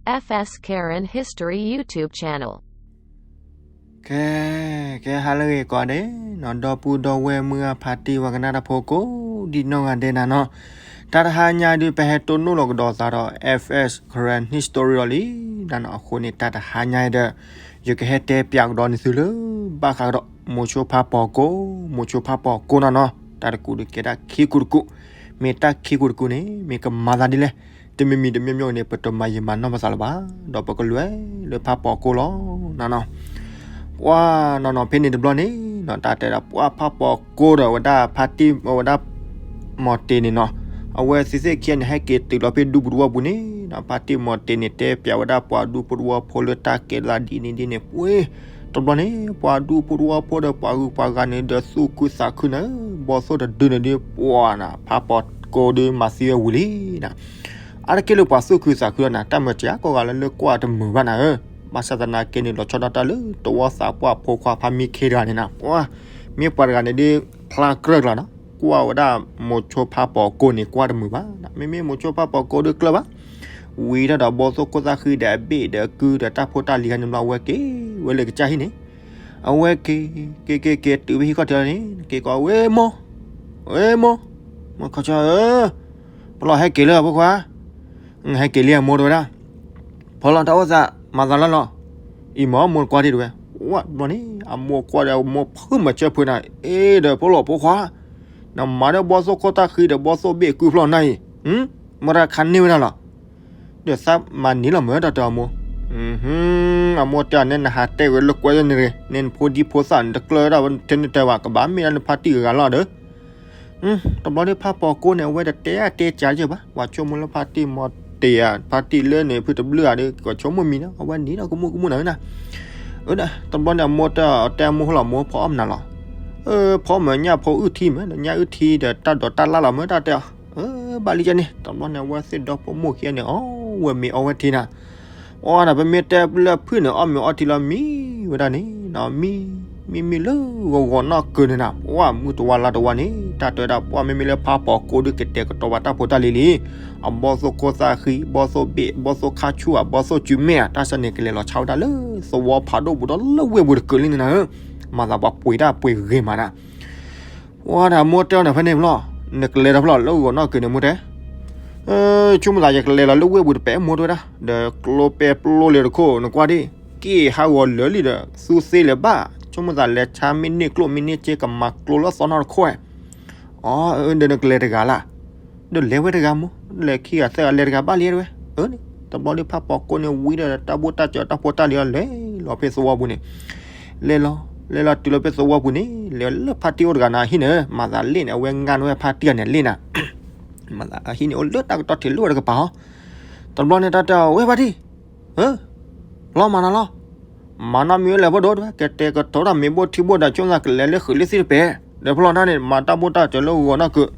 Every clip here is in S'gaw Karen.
F S Karen History YouTube channel. ကဲ ကဲ ဟါလၢအဂ့ၤကိးဂၤဒဲးနီၤ, ဒီပုၢ်ဒီဝဲၢ်မုၢ်ဂၢ်ဖါတံၢ်ဝဲကနၣ်တၢ်ဖိကိးဒံနီၢ်ဂၤဒဲးနၤနီၤ, တၢ်တဟါညါဒုး ပဟဲတိၢ်နီၣ်လီၤကဒီးသးဒီး F S Karen History လီၤလံနၤနီၤ. အဃိန့ၣ် တၢ်တဟါညါဒီး ယကဟဲတဲပၠးကဒီးန့ၢ်သုလၢ ဘၣ်ဃးကဒီး မိၤဆိဖါပီၤကိး, မိၤဆိဖါပီၤကိးနၤနီၤ. တၢ်တကူးဒုးကဲတၢ်ခံကူးတကူး, မ့ၢ်တၢ်ခံကူးတကူးန့ၣ် မ့ၢ်ကမၤသးဒ်လဲၣ်, တမံၤမံၤတမံၤမံၤန့ၣ် ပတမၤယံာ်မၤနီၢ်ပသးလၢၤဘၣ်, ဒီးပကလဲၤလၢဖါပီၤကိးလီၤနၤနီၤ. ပှၤနီၤနီၤ ဖဲန့ၣ်တဘျီန့ၣ်နီၤ, တၢ်တဲဒၣ်ပှၤဖါပီၤကိးဒီးဝဲဒၣ်ဖါတံၢ်ဝဲဒၣ် မီၤတ့န့ၣ်နီၤ, အဝဲသ့ၣ်သ့ၣ်ခံဂၤန့ၣ် ဟဲက့ၤတုၤလီၤဖဲဒူပူၤတဝီပူၤန့ၣ်နီၤ, ဖါတံၢ်မီၤတ့န့ၣ် တဲပၠးဝဲဒၣ်ပှၤဒူဖိတဝီဖိလၢတၢ်ကဲသးဒ်န့ၣ်ဒ်န့ၣ်ပှ့ၤ, တဘျီန့ၣ် ပှၤဒူဖိတဝီဖိဒီးပှၤဂုၤပှၤဂၤန့ၣ်ဒီးသူၣ်ခုသးခုနၤဧၢ, ဘီသိၣ်တဒုန့ၣ်ဒုး ပှၤနၤ ဖါပီၤကိးဒုးမၤသံဝဲဝံၤလံနၤ. အါတက့ၢ်လၢပှၤသူၣ်ခုသးခုလီၤနၤ, တၢ်မၤစၢၤကိးဂၤလၢလၢကွၢ်တမုာ်ဘၣ်နၤဧၢ, ဘၣ်ဆၣ်သနာ်က့န့ၣ် လီၤဆီဒၣ်တၢ်လၢတဝီသးပှၢ်ဖိခွါဖါမံခ့တဂၤန့ၣ်နၤ, ပှၤ မ့ၢ်ပှၤတဂၤန့ၣ်ဒုး ဖျါကြၢးကလီၤနီၤ, ကွၢ်ဝဲဒၣ် မိၤဆိဖါပီၤကိးန့ၣ် ကွၢ်တမုာ်ဘၣ်, မ့မ့ၢ်မိၤဆိဖါပီၤကိးဒုးကျၢၢ်ဘၣ်, ဝံၤထီၣ်ဒီးဘီသိၣ်ခိၣ်သၣ်ဃံဒီးအဘ့ၣ်ဒီးအကုဒီးတၢ်ဖိတၢ်လံၤဟဲန့ၣ်ဘျီ အဝဲက့ၤဝဲလၢကစၢ်ဟံၣ်န့ၣ်, အဝဲက့ၤ က့ၤက့ၤက့ၤတုၤဖဲဟံၣ်ခီၣ်ထံးလီၤန့ၣ် က့ၤကိး ဝ့ၢ်မိၢ်, ဝ့ၢ်မိၢ်, မိၢ်ခီဆၢဧၢ, ပလီၢ်ဟဲက့ၤလၢအဖိခွါ, ဟဲက့ၤလံအမိၢ်တဝဲဒၣ်, ဖီလီၤတၢ်အိၣ်သး မၤသးလၢလီၤ, အံၤမ့ၢ်မိၢ်ကွၢ်ဒံးတဝဲ, ဝဲဘျီန့ၣ် အမိၢ်ကွၢ်ဒီးအမိၢ်ဖုးမၤဆၢဖုးနၤ, အ့ဒီးဖိလီၤဖိခွါ, နမၤဒီးဘီသိၣ်ခိၣ်သၣ်ဃံဒီးဘီသိၣ်ဘ့ၣ်ကုဖျီၣ်နၤအံၤ, မ့ၢ်တၢ်ခါန့ၢ်ဝဲဒၣ်လီၤ, ဒီးသးမၤန့ၢ်လီၤမ့ၢ်တၢ်တဲအမိၢ်, အမိၢ်တဲအီၤန့ၣ် နဟးတဲဝဲလၢကွဲးန့ၣ်တဂ့ၤ, န့ၣ်နဖိဒံဖိသၣ်န့ၣ်တကျၢၤဒၣ်ဝဲထဲန့ၣ်တဲဘၣ် ကဘၣ်မ့ၢ်ဒၣ်နဖါတံၢ်အဂၤလီၤဒီး တဘျီန့ၣ်ဖါပီၤကိးန့ၣ် အဝဲတတဲအါတဲကးယဲၢ်ဘၣ်, ပှၤဆိကမိၣ်လၢဖါတံၢ်မီၤတ့ဧါ, ဖါတံၢ်လၢန့ၣ်ဖုတဘျုးဧါဒီး ပှၤဆိကမိၣ်မံၤနီၤ, အဝဲန့ၣ်ဒီးကမူၣ်ကမူၣ်နၤဧၢနၤ, တဘျီန့ၣ်အမိၢ်တဲအီၤ တဲအမိၢ်ဟိလီၤ မိၢ်ဖီအီၣ်မနုၤလီၤ, ဖီမ့ၢ်ညၣ်ဖိအုၣ်ထံမ့ၢ် ညၣ်အုၣ်ထံဒီးတၢ်ဒိးတၢ်လၣ်လီၤမ့ၢ်တၢ်တဲအီၤ, ဘၣ်လံကန့ၣ် တဘျီန့ၣ် အဝဲသ့ၣ်ဒီဖိမိၢ်ခံဂၤန့ၣ် အီၣ်ဝဲမ့ၤအီဝဲထံနၤ အီၣ်နၤ ပမ့ၢ်တဲလၢဖုၣ်န့ၣ် အီၣ်မ့ၤအီထံလီၤမံဝဲဒၣ်န့ၣ်နီၤ, မံ မံမံလၢဂီၤဂီၤနီၢ်ကုၤန့ၣ်နၤ, ပှၢ်မုၢ်တဝါလါတဝါန့ၣ် တၢ်တဲဝဲဒၣ် ပှၢ်မ့မ့ၢ်လၢဖါပီၤကိးဒုးကတဲာ်ကတီၤဘၣ်တၢ်ဖိတၢ်လံၤလံ, အဘီသိၣ်ခိၣ်သၣ်ဃံ ဘီသိၣ်ဘ့ၣ် ဘီသိၣ်ခါဆူၣ်ဧါ ဘီသိၣ်စုမဲၣ်ဧါ တၢ်ဆၢန့ၣ် ကလဲၤလီၤဆါဝဲဒၣ်လၢသဝီဖးဒိၣ်ပူၤဒီးလၢဝ့ၢ်ပူၤတကုာ်လံန့ၣ်နၤဧၢ, မၤသးပှၤပှ့ၤတၢ်ပှ့ၤဂ့ၤမးနၤ ဝါဒၣ်မိၢ်တဲအီၤန့ၣ် ဖဲန့ၣ်ဘျီ နကလဲၤဒီးဖဲလီၤလၢဂီၤနီၢ်ကုၤန့ၣ် မိၢ်တဲ, ဆိကမိၣ်သးယကလဲၤလီၤလၢဝ့ၢ်ပူၤတပဲာ်မိၢ်တဲဝဲဒၣ်, ဒီးကျိပဲပျိလၢတခိၣ် နကွၢ်ဒံး က့ၢ်ဟးဂီၤလၢာ်လံဒီး သူသ့လၢၤဘၣ်, ဆိကမိၣ်သးလဲၤဆါမ့ၢ်န့ၢ်ကျိၣ်မ့ၢ်န့ၢ်စ့ကမၤကျိလၢသီနီၢ်တခိၣ်ဧါ, အၢ ဒီးနကလဲၤတဂၤလၢ် ဒီးလဲၤဝဲတဂၤမိၢ်, လဲၤခံဂၤသၢဂၤလဲၤတဂၤဘၣ်လံတဲဝဲ, အၢန့ၣ် တဘျီလၢဖးပိာ်ကိးန့ၣ်ဝံၤဒီး တၢ်ဘူၣ်တၢ်စၢၤတၢ်ဖိတၢ်လံၤအီၤလဲၤလီၤဖဲသဝီပူၤန့ၣ်, လဲၤလီၤ လဲၤလီၤတုၤလီၤဖဲသဝီပူၤန့ၣ် လဲၤလၢဖါတံၢ်အိၣ်တဂၤနၤဟံၣ်န့ၣ်, မၤသးလ့ၣ်န့ၣ် အဝဲငါန့ၢ်ဝဲဖါတံၢ်အန့ၣ်လ့ၣ်နၤ, မၤသးအဟံၣ်န့ၣ်အိၣ်လၢတၢ်ကတီၢ်ထံးလၢဝဲတကပၤဟီ, တဘျီန့ၣ်တၢ်တဲအီၤ ဝဲဖါတံၢ် လီၤမၤနၤလီၤ, မၤနီတမံၤဝဲလဲၣ်ဖိဒိၣ်တဲဝဲ, ကတဲာ်ကတီၤတၢ်မ့ၢ်ဘိၣ်ထံဘိၣ်ဒီး ဆိကမိၣ်သးကလဲၤလၢဃုာ်လၢသ့ၣ်တပဲာ်, ဒီးဖဲလီၤတၢ်န့ၣ် မၤတၢ်ဘူၣ်တၢ်စၢၤလၢဂီၤနီၢ်ကုၤ,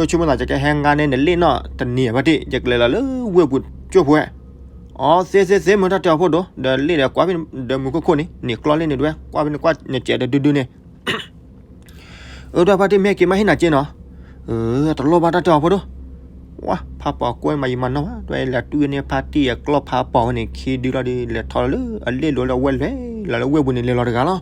ဆိကမိၣ်သးယကဟဲငါန့ၢ်နလ့ၣ်နီၢ်တနံၤဖါတံၢ်, ယကလဲၤလီၤလၢဝ့ၢ်ပူၤကၠိဖိဧါ, အီ သ့သ့သ့ မ့ၢ်တၢ်တဲအီၤဖိဒိၣ်, ဒီးလ့ၣ်ဒီးကွၢ်ဖဲဒီးမုၢ်ခိၣ်ခိၣ်န့ၣ် န့ၢ်ကျီလ့ၣ်န့ၣ်တဲဝဲ, ကွၢ်ဖဲန့ၣ်ကွၢ်နစဲးဒီးဒုဒုန့ၣ် အၢ ဒီးဖါတံၢ်မ့ၢ်ဟဲက့ၤမးဟ့ၣ်နၤစ့နီၤ, အၢ တလိၣ်ဘၣ်တၢ်တဲအီၤဖိဒိၣ်, ဝါ ဖးပိာ်ကွဲမၤယံာ်မၤနီၢ်ဘၣ်, ဒီးလဲၤတူၢ်န့ၢ်ဖါတံၢ်အကျီၢ်ဖးပိာ်ဝဲန့ၣ် ခံဒုလီၤဒီး လဲၤထီၣ်လၢအလ့ၣ်လိၤလၢအဝဲလဲၤလီၤလၢဝ့ၢ်ပူၤန့ၣ် လဲၤလီၤတဂၤလီၤ.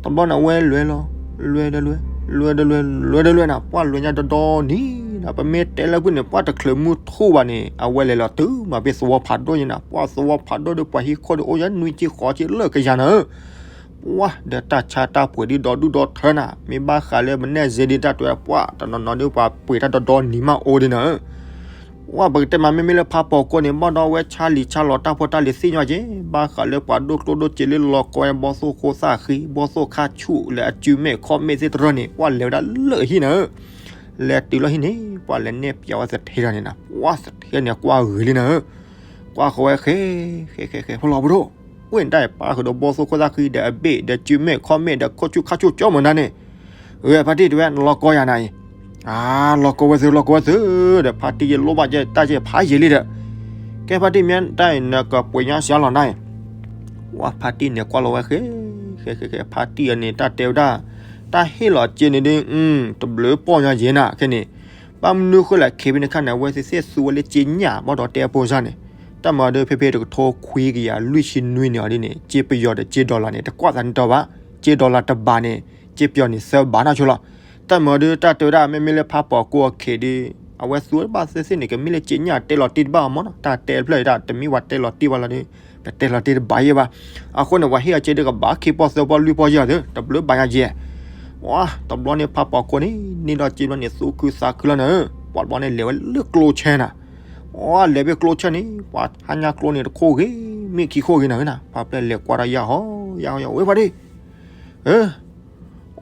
တဘျီန့ၣ် အဝဲလဲၤလီၤ, လဲၤဒီးလဲၤ, လဲၤဒီးလဲၤ, လဲၤဒီးလဲၤနၤ, ပှၢ်လဲၤညါဒီဒီနံၤနၤ, ပမ့ၢ်တဲလၢဖုၣ်န့ၣ် ပှၢ်တချုးမုၢ်ထူၣ်ဘၣ်န့ၣ် အဝဲလဲၤလီၤတုၤမးဖဲသဝီဖးဒိၣ်ညါနၤ, ပှၢ်သဝီဖးဒိၣ်ဒီးပှၤဟံၣ်ခိၣ်ဒီးအိၣ်ယါနွံဆံဃိးဆံလၢကယၤနၤဧၢ ပှၢ်ဒီးတၢ်ဆါတၢ်ပှ့ၤဒ်ဒီဒူၣ်ဒီထၢနၤ, မ့ၢ်ဘၣ်ဃးလၢမနုၤစ့ဒ်တၢ်တဲဝဲ ပှၢ်တနီၤနီၤဒီးပှၤပှ့ၤတၢ်ဒီဒီနံၤမးအိၣ်ဒ်နၤဧၢ, ပှၢ်ပကတဲမး မ့မ့ၢ်လၢဖးပိာ်ကိးန့ၣ် ဘၣ်ဒီးအဝဲဆါလံာ်ဆါလီၤတၢ်ဖိတၢ်လံၤသ့ၣ်ညါက့ၤ, ဘၣ်ဃးလၢပှၤဒိၣ်ကျိၣ်ဒိၣ်စ့လၢလီၤကီဝဲ ဘီသိၣ်ဃိသၣ်ဃံ ဘီသိၣ်ခါဆူၣ်လၢအစုမဲာ်ခီၣ်မဲာ်သ့ၣ်တဖၣ်န့ၣ် ပှၢ်လဲၤဝဲဒၣ်လၢအဟံၣ်နၤဧၢ, လဲၤတုၤလီၤဟံၣ်န့ၣ် ပှၢ်လဲၤနဲၣ်ပၠးဝဲသထ့ထီၣ်န့ၣ်နၤ, ပှၢ်သထ့န့ၣ်ကွၢ်ဂ့ၤလံနၤဧၢ, ကွၢ်ဃီဝဲဃဲ ဃဲဃဲဃဲ ဖီလီၤပဒိၣ်, ဝ့ၢ်နတၢ်အံၤပၢ်ဃုာ်ဒီးဘီသိၣ်ခိၣ်သၣ်ဃံဒီးအဘ့ၣ်ဒီးစုမဲာ်ခီၣ်မဲာ်ဒီးခိၣ်ဆူၣ်ခါဆူၣ်ကၠီမနၤန့ၣ်, ဂဲၤဖါတံၢ်တဲဝဲ နလီၤကီယၤနၤအံၤ, အါ လီၤကီဝဲသု လီၤကီဝဲသု, ဒီးဖါတံၢ်ယလိၣ်ဘၣ်ယဲတၢ်ယဲဖးယံာ်လံဒီး, ကဲဖါတံၢ်မ့ၢ်တၢ်အံၤ နကပှ့ၤညီစှၤလီၤနၤအံၤ, ဝဲဖါတံၢ်န့ၣ်ကွၢ်လီၤဝဲဃဲ ဃဲဃဲဃဲ ဖါတံၢ်အန့ၣ် တၢ်တဲဝဲဒၣ်, တၢ်ဟ့ၣ်လီၤစ့န့ၣ်ဒ် တဘျုးပီၢ်ညီယဲနၤခဲန့ၣ်, ဘၣ်မနုၤဃိလဲၣ် ခဲဖဲန့ၣ်ခါန့ၣ် အဝဲသ့ၣ်သ့ၣ်သူဝဲလၢစ့ညၣ်ဘၣ်ဒီးတဲအပိစၢ်န့ၣ်, တၢ်မၤဒုးဖဲဖဲတကထိခွံကယၤလွံၢ်ဆံနွံန့ၣ်အီၤဒ်န့ၣ် စ့ပယီၤဒီးစ့ dollar န့ၣ် တကွၢ်သးန့ၣ်တီၢ်ဘၣ်, စ့ dollar တဘးန့ၣ် စ့ပယီၤန့ၣ်သၢဘးနီၢ်ဆိလီၤ. တၢ်မၤဒုးတၢ်တဲဝဲဒၣ် မ့မ့ၢ်လၢဖးပီၤကိအခံးဒုး အဝဲသူတဘၣ်သ့ၣ်သ့ၣ်န့ၣ် ကမ့ၢ်လၢစ့ညၣ်တဲလီၤတံၢ်တဘၣ်အီၤမ့ၢ်နီၤ, တၢ်တဲတဖျၢၣ်အံၤဒၣ် တမ့ၢ်ဝဲတဲလီၤတံၢ်ဘၣ်လီၤဒီး ပတဲလီၤတံၢ်တဘၣ်ယဲဘၣ်. အဃိန့ၣ် ပှၤဟ့ၣ်အီၤစ့ဒုးကဘၣ်ခံပီၢ်သၢပီၢ်လွံၢ်ပီၢ်ယဲၢ်အီၤသု တဘျုးဘၣ်ညါကဲ ဝါ တဘျီန့ၣ်ဖးပီၤကိန့ၣ် န့ၢ်ဒီးစ့ဘျီန့ၣ် သူၣ်ခုသးခုလီၤနၤ, ပှၤတဘျီန့ၣ်လဲၤဝဲလၢကျိဆဲနၤ, ဝါ လဲၤဖဲကျိဆဲန့ၣ် ပှၤဟါညါကျိန့ၣ်တခိၣ်ဂ့ၤ မ့ၢ်ခံခိၣ်ဂ့ၤနၤဧၢနၤ, ဖးဖျဲၣ်လဲၤကွၢ်ဒီးယဲၢ်ဟီ ယဲၢ်ဟီ ယဲၢ်ဟီ ဝဲဖးဒံ အၢ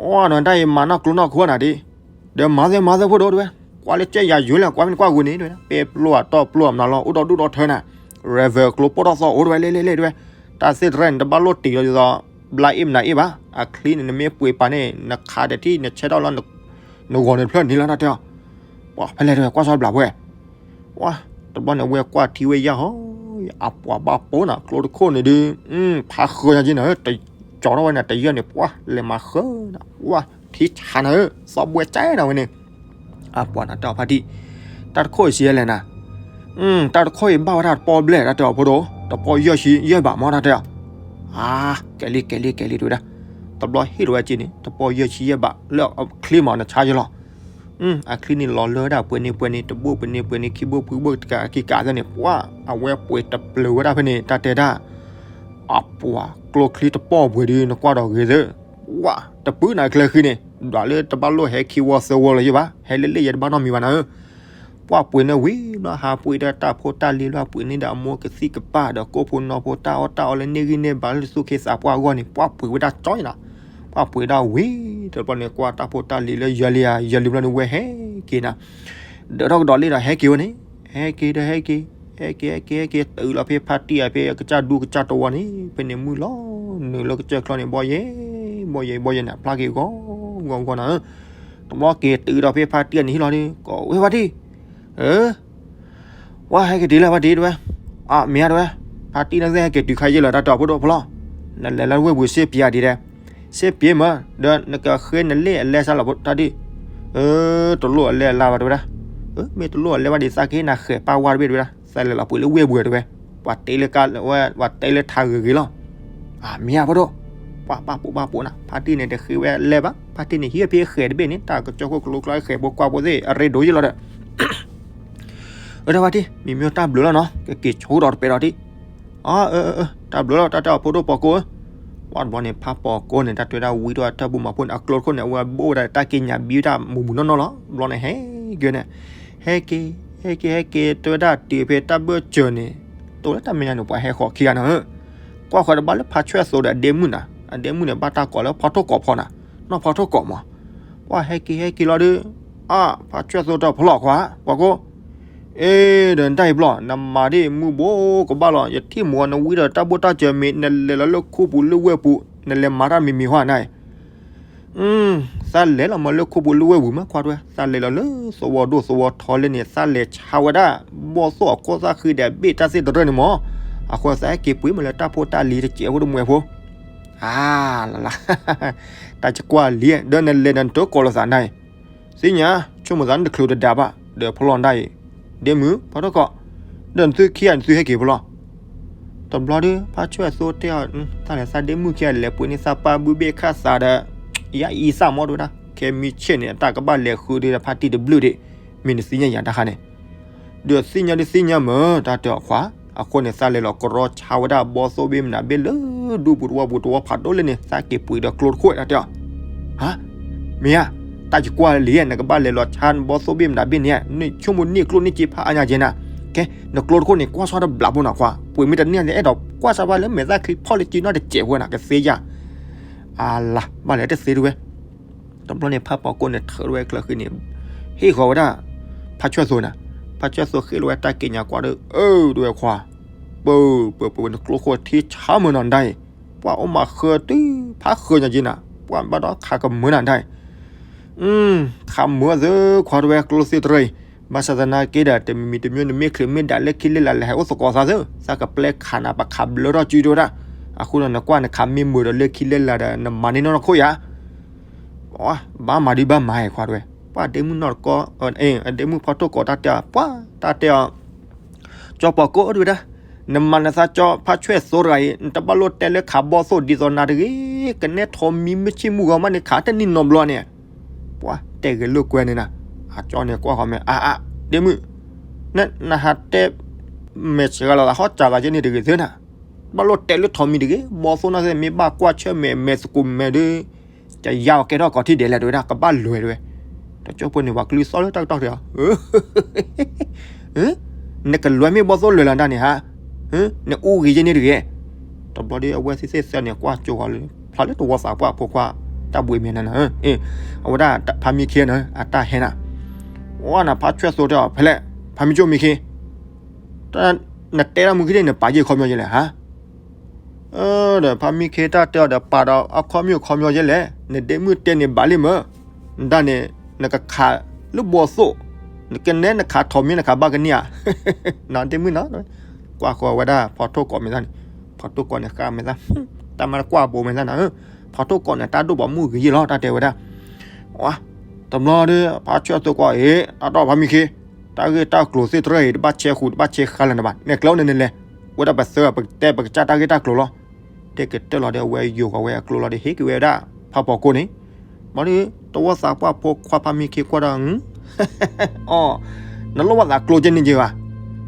အီ နတၢ်အံၤမၤနီၢ်ကျိနီၢ်ခိနၤဒံး, ဒီးမၤသ့မၤသ့ဖိဒိၣ်တဝဲ, ကွၢ်လၢကဲယၤယိၤလဲၣ် ကွၢ်မ့ၢ်နကွၢ်ဂုာ်န့ၣ်တဝဲ, ပဲပျိအတီၢ်ပျိအမနုၤလီၤ အိၣ်ဒီးဒူၣ်ဒီးထၢနၤ, ရဲၣ်ဝဲကျိပိၢ်ထီၣ်သီအိၣ်တဝဲ လဲၤလဲၤလဲၤတဝဲ, တၢ်သ့ၣ်တဖၣ်န့ၣ် တဘၣ်လိၣ်တံၢ်လီၤဒ်သိး ဘျါအ့ၣ်မနုၤအ့ၣ်ဘၣ်, အချံန့ၣ် နမ့ၢ်ပှ့ၤပာ်န့ၣ် နခးဒီးထံၣ် နဆဲးထီၣ်လၢ နဂီၤန့ၣ်တဖျၢၣ်န့ၣ်လီၤ တၢ်တဲအီၤ, ပှၤဖဲလဲၣ်တဝဲ ကွၢ်စီဘျးဖဲ ဝါ တဘျီန့ၣ် ဝဲကွၢ်ထံဝဲယဲၢ်ဟီ, အပှၤဘၣ်ပိာ်နၤ ကျိတခိၣ်န့ၣ်ဒုး, ဖးဃၢညါက့နၤဧၢ, တကၠီထီၣ်ဝဲန့ၣ် တယၢၢ်န့ၣ် ပှၤလဲၤမၤဃၢနၤ, ဝါ ထံဆးနၤဧၢ, သီဘှဲကၠဲနၤဝဲန့ၣ်, အပှၤနၤတၢ်ဖါတံၢ်, တၢ်တခိၣ်အံၤစံးလဲၣ်နၤ, တၢ်တခိၣ်အံၤဘၣ်ဝဲဒၣ်တပီၢ်ဘျဲၣ် တၢ်တဲအီၤဖိဒိၣ်, တပီၢ်ယဲၢ်ဆံယဲၢ်ဘးမ့ၢ်တၢ်တဲအီၤ, အါ ကဲလံ ကဲလံ ကဲလံ တဝဲဒၣ်, တဘျီဟ့ၣ်လီၤဝဲက့န့ၣ် တပီၢ်ယဲၢ်ဆံယဲၢ်ဘး လၢအချံမး နဆါယလီၤ အချံန့ၣ်လီၤလၢဒၣ်ပှဲၤန့ၣ်ပှဲၤန့ၣ် တဘိၣ်ပှဲၤန့ၣ်ပှဲၤန့ၣ် ခံဘိၣ်ဖုဘိၣ်တကးက့ၤကးသ့ၣ်န့ၣ် ပှၤ အဝဲပှ့ၤတပျၢၤဝဲဒၣ်ဖဲန့ၣ် တၢ်တဲဒၣ်, အပှၤကျိချံတပီၢ်ပှဲၤဒုး နကွၢ်ဒီးဂ့ၤသ့, ဝါ တပုၢ်နၤကျဲဃံန့ၣ် ဒွးလၢတဘၣ်လိၣ်ဟဲခံဝီသၢဝီလၢၤယဲၢ်ဘၣ် ဟဲလၢလၢယဲၢ်တဘၣ်နီတမံၤဘၣ်နၤဧၢ ပှၤပှ့ၤန့ၢ်ဝံၤဘျီ ဟးပှ့ၤဒီးတၢ်ဖိတၢ်လံၤလၢအပှ့ၤန့ၢ်ဒီးအမိၢ်ကသံၣ်ကပၢ်ဒီးကိၣ်ဖိနီဖိ တၢ်အီၣ်တၢ်အီလၢန့ၢ်ဂံၢ်န့ၢ်ဘါလၢသူၣ်က့သးပှၢ်အဂီၢ်န့ၣ် ပှၤပှ့ၤဝဲဒၣ်ကၠီနီၤ, ပှၤပှ့ၤဒၣ်ဝံၤ တဘျီန့ၣ် ကွၢ်တၢ်ဖိတၢ်လံၤလၢယၤလံယၤလံဘျီန့ၣ် ဝဲဟဲက့ၤနၤ, ဒၢးထီၣ်ကဒီးလံဒီးဟဲက့ၤဝဲန့ၣ်, ဟဲက့ၤဒီးဟဲက့ၤ, ဟဲက့ၤဟဲက့ၤဟဲက့ၤ တုၤလီၤဖဲဖါတံၢ်အဖဲကစၢ်ဒူကစၢ်တဝီန့ၣ် ဖဲန့ၣ်မုၢ်လီၤနုာ်လၢကစၢၢ်ချီန့ၣ် ဘီယဲၢ် ဘီယဲၢ်ဘီယဲၢ်န့ၣ် အဖျါက့ၤဂီၤဂီၤဂီၤနၤဧၢ တဘျီက့ၤတုၤဒီးဖဲဖါတံၢ်အနံၤဟံၣ်လီၤဒီး ကိးဝဲဖါတံၢ်, အၢ, ဝဲဟဲက့ၤတုၤလၢဖါတံၢ်တဝဲ, အမ့ၢ်ဧါတဝဲ, ဖါတံၢ်န့ၣ်ဟဲက့ၤတုၤခါယဲၢ်လၢတၢ်တဲအီၤဖိဒိၣ်ဖိလီၤ, နလဲၤလၢဝ့ၢ်ပူၤစ့ပျးဒံးဒဲး, စ့ပျးမး, ဒီးနကဃ့နလ့ၣ်အလဲစါလီၤဖိတၢ်ဒံး, အၢ, တလိၣ်အလဲအလါဘၣ်တဝဲဒၣ်, အၢ မ့ၢ်တလိၣ်အလဲဘၣ်ဒံး သးကဟ့ၣ်နၤဃဲၤပၢ်ဝါတဘ့ၣ်တဝဲဒၣ်, သးလဲၤလီၤပှ့ၤလၢဝ့ၢ်ပူၤတဝဲ, ပှၤတဲလၢက, ပှၤတဲလၢထးဂ့ၤဂ့ၤလီၤ အမ့ၢ်ဧါဖိဒိၣ်, ပှၤပာ်ပိာ်ပာ်ပိာ်နၤ ဖါတံၢ်န့ၣ်တဃ့ဝဲလဲဘၣ် ဖါတံၢ်န့ၣ်ဟံးဖဲဃဲၤတဘ့ၣ်န့ၣ် တၢ်ကစီၣ်ခိၣ်ကလိကျါဃဲၤဖိကွၢ်ဖိသ့ၣ် အရ့ဒိၣ်ယဲၢ်လီၤဒီး, အၢ တၢ်ဖါတံၢ် မ့မ့ၢ်တၢ်ဘျုးလီၤနီၤ ကက့ၤဆိကဒီးတပဲာ်ဒီးတံၢ်, အၢ တၢ်ဘျုးလီၤ တၢ်တဲအီၤဖိဒိၣ်ပီၤကိးဧၢ, ပှၤတဘျီန့ၣ် ဖးပီၤကိးန့ၣ် တၢ်တဲဝဲဒၣ်ဝံၤဒီးတၢ်ဘိၣ်မၤဖိန့ၣ် အကျိတခိၣ်န့ၣ် အဝဲဘိၣ်ဝဲဒၣ်တၢ်က့ညးဘံဝဲဒၣ်မူးမူးနီၢ်နီၢ်လီၤ ဘျီန့ၣ်ဟဲက့ၤန့ၣ်, ဟဲက့ၤ ဟဲက့ၤ ဟဲက့ၤ တဲဝဲဒၣ်တုၤဖဲတၢ်ဘၢၣ်စၢၤန့ၣ်, တိၢ်လၢတၢ်မဲာ်ညါန့ၣ် ပှၤဟဲဃီၤခံဂၤနၤဧၢ, ကွၢ်ဃီၤတဘၣ်လၢဖးဆွဲၣ်သိးဒီးအဒဲမုၣ်နၤ, အဒဲမုၣ်န့ၣ် ဘၣ်တၢ်ကိးလၢဖီထိၣ်ကိးဖီနၤ, နီၢ်ဖီထိၣ်ကိးမး, ပှၤဟဲက့ၤဟဲက့ၤလီၤဒီး, အါ ဖးဆွဲၣ်သိးတၢ်ဖီလီၤခွါ ပှၤကိး အ့ ဒီးနတၢ်အံၤဘျီ နမၤဒ်မုၢ်ဘိကဘၣ်လီၤ ယထံၣ်မူၤနဝံဒီးတၢ်ဘိၣ်တၢ်စၢၤမ့ၢ် နလဲၤလီၤလၢခိပူၤလၢဝဲၢ်ပူၤ နလဲၤမၤတၢ်မံၤမံၤဟါနၤအံၤ, သးလဲၤလီၤမးလၢခိပူၤလၢဝဲၢ်ပူၤမးခွါတဝဲ သးလဲၤလီၤလၢသဝီဒိၣ်သဝီထီလၢန့ၣ် သးလဲၤဆါဝဲဒၣ် ဘီၣ်သိၣ်အခိၣ်သၣ်ဃံဒီးဘ့ၣ်တၢ်သ့ၣ်တရၢၣ်န့ၣ်မး, အဃိသးဟဲက့ၤပှ့ၤမးလၢတၢ်ဖိတၢ်လံၤတစဲးဖိတမှဲၤဖိ အါ လၢ်လၢ် တၢ်ကကွၢ်လံ ဒီးနလဲၤဒီးနတိၢ်ကိးလိာ်သးနၤအံၤ, သ့ၣ်ညါ ဆိကမိၣ်သးနတချုးတဒါဘၣ် ဒီးဖီလီၤနတၢ်အံၤ, ဒဲမုၢ် ဖီထိၣ်ကိး, ဒီးနသုခံဂၤနသုဟဲက့ၤဖီလီၤ, တဘျီဒီး ဖးဆွဲၣ်သိးတဲအီၤ သးလဲၤသးဒဲမုၢ်ခံဂၤလဲၤပှ့ၤန့ၢ် သးပၢ်ဘုဘ့ၣ်ခၣ်သးဒီး ယအံသၣ်မီတဝဲဒၣ် ခဲမံဆ့ၣ်န့ၣ် အတၢ်ကဘၣ်လဲၤဃုဒီးဖါတံၢ်တဘျုးဒံး, မ့ၢ်နသ့ၣ်ညါယၤတၢ်ခါန့ၣ် ဒီးသ့ၣ်ညါဒုးသ့ၣ်ညါမး တၢ်တဲအီၤခွါ, အဃိန့ၣ် သးလဲၤလီၤကရီဆါဝဲဒၣ်ဘီၣ်သိၣ်ဘ့ၣ်မနုၤဘ့ၣ်လၢဒူပူၤတဝီပူၤတဝီဖးဒိၣ်လၢန့ၣ် သးက့ၤပှ့ၤဒီးကျိတခိၣ်တၢ်တဲအီၤ, ဟါ, မ့ၢ်ဧါ, တၢ်ယကွၢ်လံ နကဘၣ်လဲၤလီၤဆါနဘီၣ်သိၣ်ဘ့ၣ်မနုၤဘ့ၣ်န့ၣ် နဆိကမိၣ်န့ၢ်ကျိၣ်န့ၢ်စ့ဖးအါညါကဲနၤ, ကဲ နကျိတခိၣ်န့ၣ် ကွၢ်ဆီတဘျးဖိနီၤခွါ, ပှ့ၤမ့ၢ်တန့ၢ်န့ၣ် အဲၣ်ဒိးကွၢ်ဆီဘၣ်လၢမဲာ်သၣ်ချံဖီၣ်လၢက့နီၢ်တစဲးဖိနၤ ကသ့ယၤ အလၤ ဘၣ်လဲၤတသ့တဝဲ, တဘျီန့ၣ် ဖးပီၤကိးန့ၣ် ထၢထီၣ်ဝဲကျၢၤဃံန့ၣ် ဟ့ၣ်ဃီၤဝဲဒၣ် ဖးဆွဲၣ်သိးနၤ, ဖးဆွဲၣ်သိးဃ့ၢ်လီၤဝဲတၢ်က့ညါကွၢ်ဒီး အၢ တဝဲခွါ, ပၢၤ ပၢၤ ပၢၤ နကျိခိၣ်ထံဆါမုၢ်နီၢ်ဒၣ်အံၤ, ပှၤအိၣ်မးဃၢၤတုၤဖးဃၢၤညါက့နၤ, ပှၤဘၣ်ဒီးခးကမုၢ်နၤဒၣ်အံၤ, ခးမုၢ်သုခွါတဝဲကျိသ့ၣ်တရၢၢ်အံၤ, ဘၣ်ဆၣ်သနာ်က့ဒီး တမံၤမံၤတမံၤ နမ့ၢ်ချံးမ့ၢ်ဒၣ်လၢခံလၢလာ်လဲၤဟဲအိၣ်သကိးသးသု, သးကပျဲခးနၤ ပခးဘျၢထီၣ်စုတဝဲဒၣ်, အဃိဒီး နကွၢ်နခးမ့ၢ်မုာ်ဒီးလၢခံလၢလာ်ဒီး နမၤန့ၢ်နီၢ်နခိၣ်ယၤ ဘၣ်မၤဒံးဘၣ်မၤအံၤခွါတဝဲ, ပှၤဒဲမုၢ်နီၢ်တကီ, အဒဲမုၢ်ဖီထိၣ်ကိးတၢ်တဲအီၤ ပှၤတၢ်တဲအီၤ, ကၠီပီၤကိးအိၣ်တဝဲဒၣ်, နမၤနသးကၠီဖါဆွဲၣ်သိတဂၤအံၤ နတဘၣ်လိၣ်တဲလၢခးဘီၣ်သိၣ်ဒ်သိးနၤတဂ့ၤ, ကနဲထီၣ်မံမုၢ်ဆ့ၣ်မုၢ်ဂီၤမးန့ၣ် ခးတနံၣ်နီတဘျီန့ၣ်, ပှၤတဲဂဲၤလိာ်ကွဲန့ၣ်နၤ, အကၠီန့ၣ်ကွၢ်ဃီၤမဲာ် အါအါ, ဒ့မုၣ်, နဟးတဲ မဲာ်စှၤလီၤသးဟီၣ်စၢၤသးကဲန့ၣ်တဂ့ၤသ့နၤ, ဘၣ်လိၣ်တဲလၢထီၣ်မံတဂ့ၤ, ဘီၣ်သိၣ်နာ်သ့ၣ် မ့ၢ်ဘၣ်ကွၢ်ဆၢၣ်မဲာ်မဲာ်သကိးမဲာ်ဒီး ကယါအီၤကဲထီၣ်ကီးထံၣ်ဒဲးလဲၣ်တဝဲဒၣ် ကဘၣ်လဲၤတဝဲ, တကၠိဖိန့ၣ် ပှၤကလုၢ်သီၣ်လၢတၢ်ကတီၢ်တဂ့ၤ, နကလဲၤမ့ၢ်ဘီၣ်သိၣ်လဲၤလီၤဒၣ်န့ၣ်ဟါ, နအူဂ့ၤယဲန့ၣ်တဂ့ၤ, တဘျီဒီးအဝဲသ့ၣ်သ့ၣ်သၢန့ၣ် ကွၢ်ကၠိဃီၤလၢ ဖျါလၢတဝီသးပှၢ်ဖိခွါ တၢ်ဘှံးမဲာ်နၤနၤ, အဝဲဒၣ်ဖါမံခ့နၤ အတၢ်ဟဲနၤ, ဝဲနၤဖါဆွဲၣ်သိတဲအီၤ ဖဲလဲၣ်, ဖါမံကၠိမံခ့ နတဲတၢ်မုၢ်ခံန့ၣ် နပာ်ယဲၢ်ခီပညီယဲလဲၣ်ဟါ, ဒီးဖါမံခ့တၢ်တဲအီၤဒီး ပာ်ဒီးအခီပညီခီပညီယဲလဲၣ်, နဒ့မုၣ်တဲန့ၣ်ဘၣ်လံမၢ်, နဒၣ်န့ၣ် နကခးလၢဘီၣ်သိၣ်, နကနဲနခးထီၣ်မံနခးဘၣ်ကန့ၢ်ဧါ, နဒ့မုၣ်နီၤ, ကွၢ်ဃီၤဝဲဒၣ်ဖီထိၣ်ကိးမဲာ်သၣ်န့ၣ်, ဖီထိၣ်ကိးန့ၣ်ဃၣ်မဲာ်သၣ်, တၢ်မၤကွၢ်ဘိးမဲာ်သၣ်နၤ, ဖီထိၣ်ကိးန့ၣ် တၢ်ဒိၣ်ဘီမုၢ်ဂ့ၤယဲလီၤ တၢ်တဲဝဲဒၣ်, တဘျီဒီး ဖါဆွဲၣ်သိကွၢ်အံၤ တၢ်တီၢ်ဖါမံခ့, တၢ်ဂ့ၢ်တၢ်ကျိၤသ့ၣ်တဖၣ်အံၤ တဘၣ်ဆဲးဃုာ် တဘၣ်ဆဲးဃါလၢၤနဘၣ်, နဲကျဲန့ၣ်နလဲၤ, ဝဲဒၣ်ပသၢ ပကတဲပကစၢ်တၢ်ဂ့ၢ်တၢ်ကျိၤလီၤ, တဲကတၢၢ်လီၤဒီး အဝဲယိၤဃီၤဝဲအကျိလီၤဒီး ဟ့ၣ်က့ၤဝဲဒၣ် ဖါပိာ်ကိန့ၣ်, ဘျီဒီး တဝီသးပှၢ်ဖိခွါဖါမံခ့ကွၢ်ဒီး အီ, နလိၣ်ဘၣ်သးကျိကဲန့ၣ်က့ၤဘၣ်,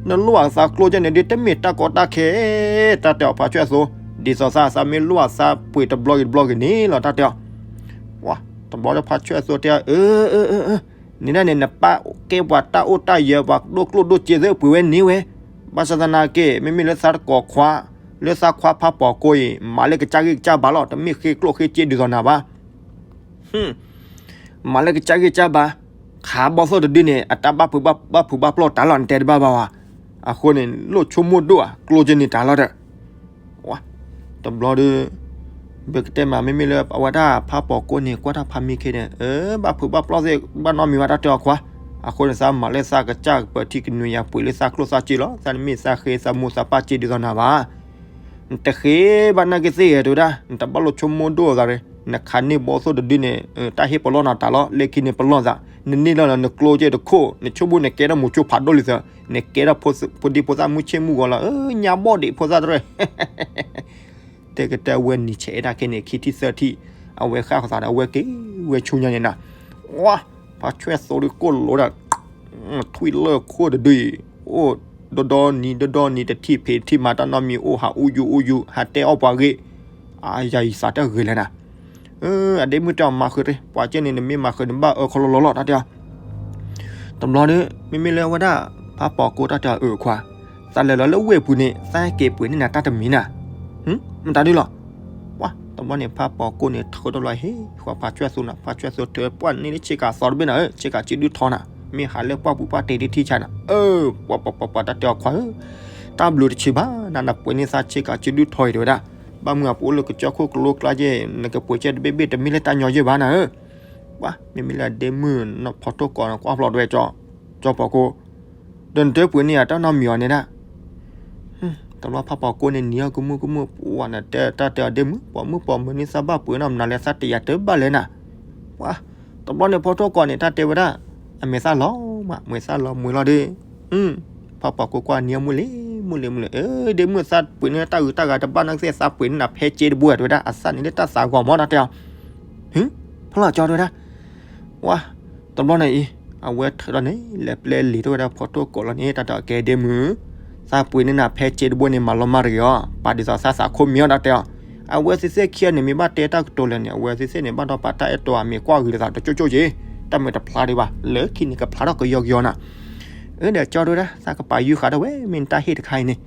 နလိၣ်ဘၣ်သးကျိကဲန့ၣ်ဒီး တမ့ၢ်တၢ်ကီတၢ်ခဲ, တၢ်တဲအီၤဖါဆွဲၣ်သိ, ဒ်သိးသးသးမ့ၢ်လိၣ်ဘၣ်သးပှ့ၤတဘျီဂ့ၤတဘျီဂ့ၤန့ၣ်လီၤ တၢ်တဲအီၤ, တဘျီဒီးဖါဆွဲၣ်သိတဲအီၤ အၢ အၢ အၢ အၢ နဒၣ်န့ၣ် နပၢ်ကဲပှၤတၢ်အိၣ်တၢ်ယၢၤ ပှၤဒိၣ်ကျိၣ်ဒိၣ်စ့သ့ၣ် ပှ့ၤဝဲန့ၢ်ဝဲ, ဘၣ်ဆၣ်သနာ်က့ မ့မ့ၢ်လၢသးတကိးခွါ, လၢသးခွါဖါပိာ်ကိအံၤ မၤလၢကစၢ်ဂ့ၢ်ကစၢ်ဘါလီၤ, တမ့ၢ်ဃ့ကျိၣ်ဃ့စ့ဒ်သိးနၤဘၣ်. မၤလၢကစၢ်ဂ့ၢ်ကစၢ်ဘါ, ခးဘီၣ်သိၣ်တဒုန့ၣ် အတၢ်ဘၣ်ဖုးဘၣ်ဖုးဘၣ်ပျီၢ်တၢ်လီၤ နတဲတဘၣ်ဘၣ်ဝဲ, အဃိန့ၣ် လိၣ်ဆိကမိၣ်ဒိၣ်ဧါ ကျိကဲန့ၣ်တၢ်လီၤဒီး တဘျီဒီး ပကတဲမး မ့မ့ၢ်လၢအဝဲဒၣ်ဖါပိာ်ကိန့ၣ် ကွၢ်တၢ်ဖါမံခ့န့ၣ် အၢ ဘၣ်ဖုးဘၣ်ပျီၢ်သ့ၣ် ဘၣ်နီတမံၤဘၣ်တၢ်တဲအီၤခွါ, အဃိန့ၣ် သးမၤလၢသးကစၢ်ကပၢၤထံကနွံယၤ ပှ့ၤလၢသးကျိၣ်သးစ့လီၤ, သးနမ့ၢ်သးဃ့သးမိၢ်သးပၢ်စ့ဒ်သိးနၤဘၣ်. နတဃ့ဘၣ်နာ်က့သ့ၣ်ဧါ တဲဝဲဒၣ်, နတဘၣ်လိၣ်ဆိကမိၣ်ဒိၣ်အသးရ့, နခးန့ၢ်ဘီၣ်သိၣ်တဒုန့ၣ် တၢ်ဟ့ၣ်ပလီၢ်နၤတၢ်လီၤ, လၢခံန့ၣ်ပလီၢ်သး, နန့ၢ်လီၤလီၤ နကျိကဲတခိၣ်, နဆိကမိၣ်နကဲထီၣ်မိၤဆိဖးဒိၣ်လံသး, နကဲထီၣ်ဖိဒံဖိသၣ်မုၢ်ဆ့ၣ်မုၢ်ဂီၤလီၤ, အၢ ညါဘီၣ်ဒံးဖိသၣ်တရၢၢ် တဲကတဲဝဲနံၤဆဲးအဲၣ်တၢ်ခဲန့ၣ် ခံထံၣ်သၢထံၣ်, အဝဲဃၣ်ဃီၤသးဒီး အဝဲက့ၤဝဲဆူညါန့ၣ်နၤ, ဝါ, ဖါဆွဲၣ်သိဒီးကိၣ်လိဒီး ထွံၣ်လၢၢ်ခိၣ်တဒုအံၤ, အိၣ်ဒီဒီနံၤဒီဒီနံၤ တထံၣ်ဖံးတထံၣ်မၤတၢ်နီတမံၤ အိၣ်ဟးအူယူၤအူယူၤ ဟးတဲအီၣ်ပှၤဂ့ၢ်, အယၤယံၤသးတၢ်ဂ့ၤလဲၣ်နၤ, အဒ့မုၣ်တဲအီၤမၤဃုာ်တ့ၢ်, ပှၤကဲန့ၣ် နမ့ၢ်မၤဃုာ်န့ၣ် ဘၣ်အၢခီလီၤလီၤလီၤ တၢ်တဲအီၤ တဘျီဒီး မ့မ့ၢ်လၢအဝဲဒၣ် ဖါပိာ်ကိတၢ်တဲအီၤ အၢခွါ, သးလဲၤလီၤလၢဝ့ၢ်ပူၤန့ၣ် သးဟဲက့ၤပှ့ၤန့ၢ်နၤတၢ်တမံၤနၤ, မတၤဒုလီၤ. ဝါ, တဘျီန့ၣ် ဖါပိာ်ကိန့ၣ် ထုးထီၣ်လီၤဟ့ၣ်ဃီၤဖါဆွဲၣ်သိနၤ, ဖါဆွဲၣ်သိထုးပှၢ်န့ၢ်လၢဆ့ကၤသီတဘ့ၣ်နၤဧၢ, ဆ့ကၤစုဒုထီနၤ, မ့ၢ်ဟးလၢပှၢ်ပူၤပှၢ်တ့ၤဒ်ထံဆါနၤ, အၢ, ပှၤပှၤပှၤပှၤ တၢ်တဲအီၤခွါဧၢ, တၢ်ဘျုးတဆံးဘၣ်နၤ, နပှ့ၤန့ၢ်သးဆ့ကၤစုဒုထီအံၤ တဲဝဲဒၣ်, ဘၣ်မုၢ်အပအိၣ်လၢကစၢၢ်ခိၣ်ကလိကျါယဲၢ်, နကပှ့ၤကဲတဘ့ၣ်ဘ့ၣ် တမ့ၢ်လၢတၢ်ညီယဲၢ်ဘၣ်နၤဧၢ. ပှၤ မ့မ့ၢ်လၢအဒ့မုၣ်နီၢ်ဖီထိၣ်ကိးန့ၣ် ကွၢ်ဖျီးတဝဲကၠီ, ကၠီပိာ်ကိ, ဒီးနတပှ့ၤန့ၢ်ယၤတၢ်နီတမံၤအီၤန့ၣ်ဒၣ်. တဘျီဖါပိာ်ကိန့ၣ် နံၤအီၣ်ကမူၣ်ကမူၣ်, ပှၤနတဲတၢ်တဲအီၤဒ့မုၣ်, ပှၤမုၣ်ပိာ်မုၣ်န့ၣ် သးဘၣ်ပှ့ၤနီၢ်မနုၤလဲၣ်, သးတယာ်တဘၣ်လဲၣ်နၤ. ပှၤ တဘျီန့ၣ်ဖီထိၣ်ကိးန့ၣ် တၢ်တဲဝဲဒၣ်, အမဲာ်သၣ်လီၤမး, မဲာ်သၣ်လီၤမုာ်လီၤဒီး ဖါပိာ်ကိကွၢ်နံၤအီၣ်မုၢ်လံ, မုၢ်လံမုၢ်လံ, အၢ ဒ့မုၣ်သးပှ့ၤန့ၢ်တၢ်ဂုၤတၢ်ဂၤတဘၣ်နာ်က့သ့ၣ် သးပှ့ၤန့ၢ်နၤဖဲစ့တဘိ တဲဝဲဒၣ်, အသၣ်န့ၣ်လၢတၢ်သးဂီၤမး တၢ်တဲအီၤ. ဟ့, ဖီလီၤကၠီ တဲဝဲဒၣ်. ဝါ, တဘျီန့ၣ်အံၤ အဝဲထုးထီၣ်န့ၣ် လဲၤပျဲလံာ်ထီၣ်ဝဲဒၣ်ဖီထိၣ်ကိးလီၤန့ၣ် တၢ်တဲအီၤ ကဲဒ့မုၣ်, သးပှ့ၤန့ၢ်နၤဖဲစ့တဘိန့ၣ် မၤလီၤမၢ်တဂ့ၤအီၤ, ပာ်ဒ်သိးသးသးခိၣ်မံၤအီၤ တၢ်တဲအီၤ. အဝဲသ့ၣ်သ့ၣ်ခံဂၤန့ၣ် မ့ၢ်ဘၣ်တဲတၢ်ကတိၤလဲၣ်န့ၣ် အဝဲသ့ၣ်သ့ၣ်န့ၣ် ဘၣ်ဒီးပာ်တၢ်အဲၣ်တီအမံၤကွၢ်ဂ့ၤလိာ်သးတကၠိကၠိက့ၤ, တၢ်မ့ၢ်တဖျါဒံးဘၣ်, လၢခံန့ၣ်ကဖျါထီၣ်ကယီကယီနၤ. အၢ ဒီးကၠီ တဲဝဲဒၣ်, သးကပာ်ယုၢ်ဃာ်ဒၣ်ဝဲ မ့ၢ်နတၢ်ဟ့ၣ်တခါအံၤန့ၣ်.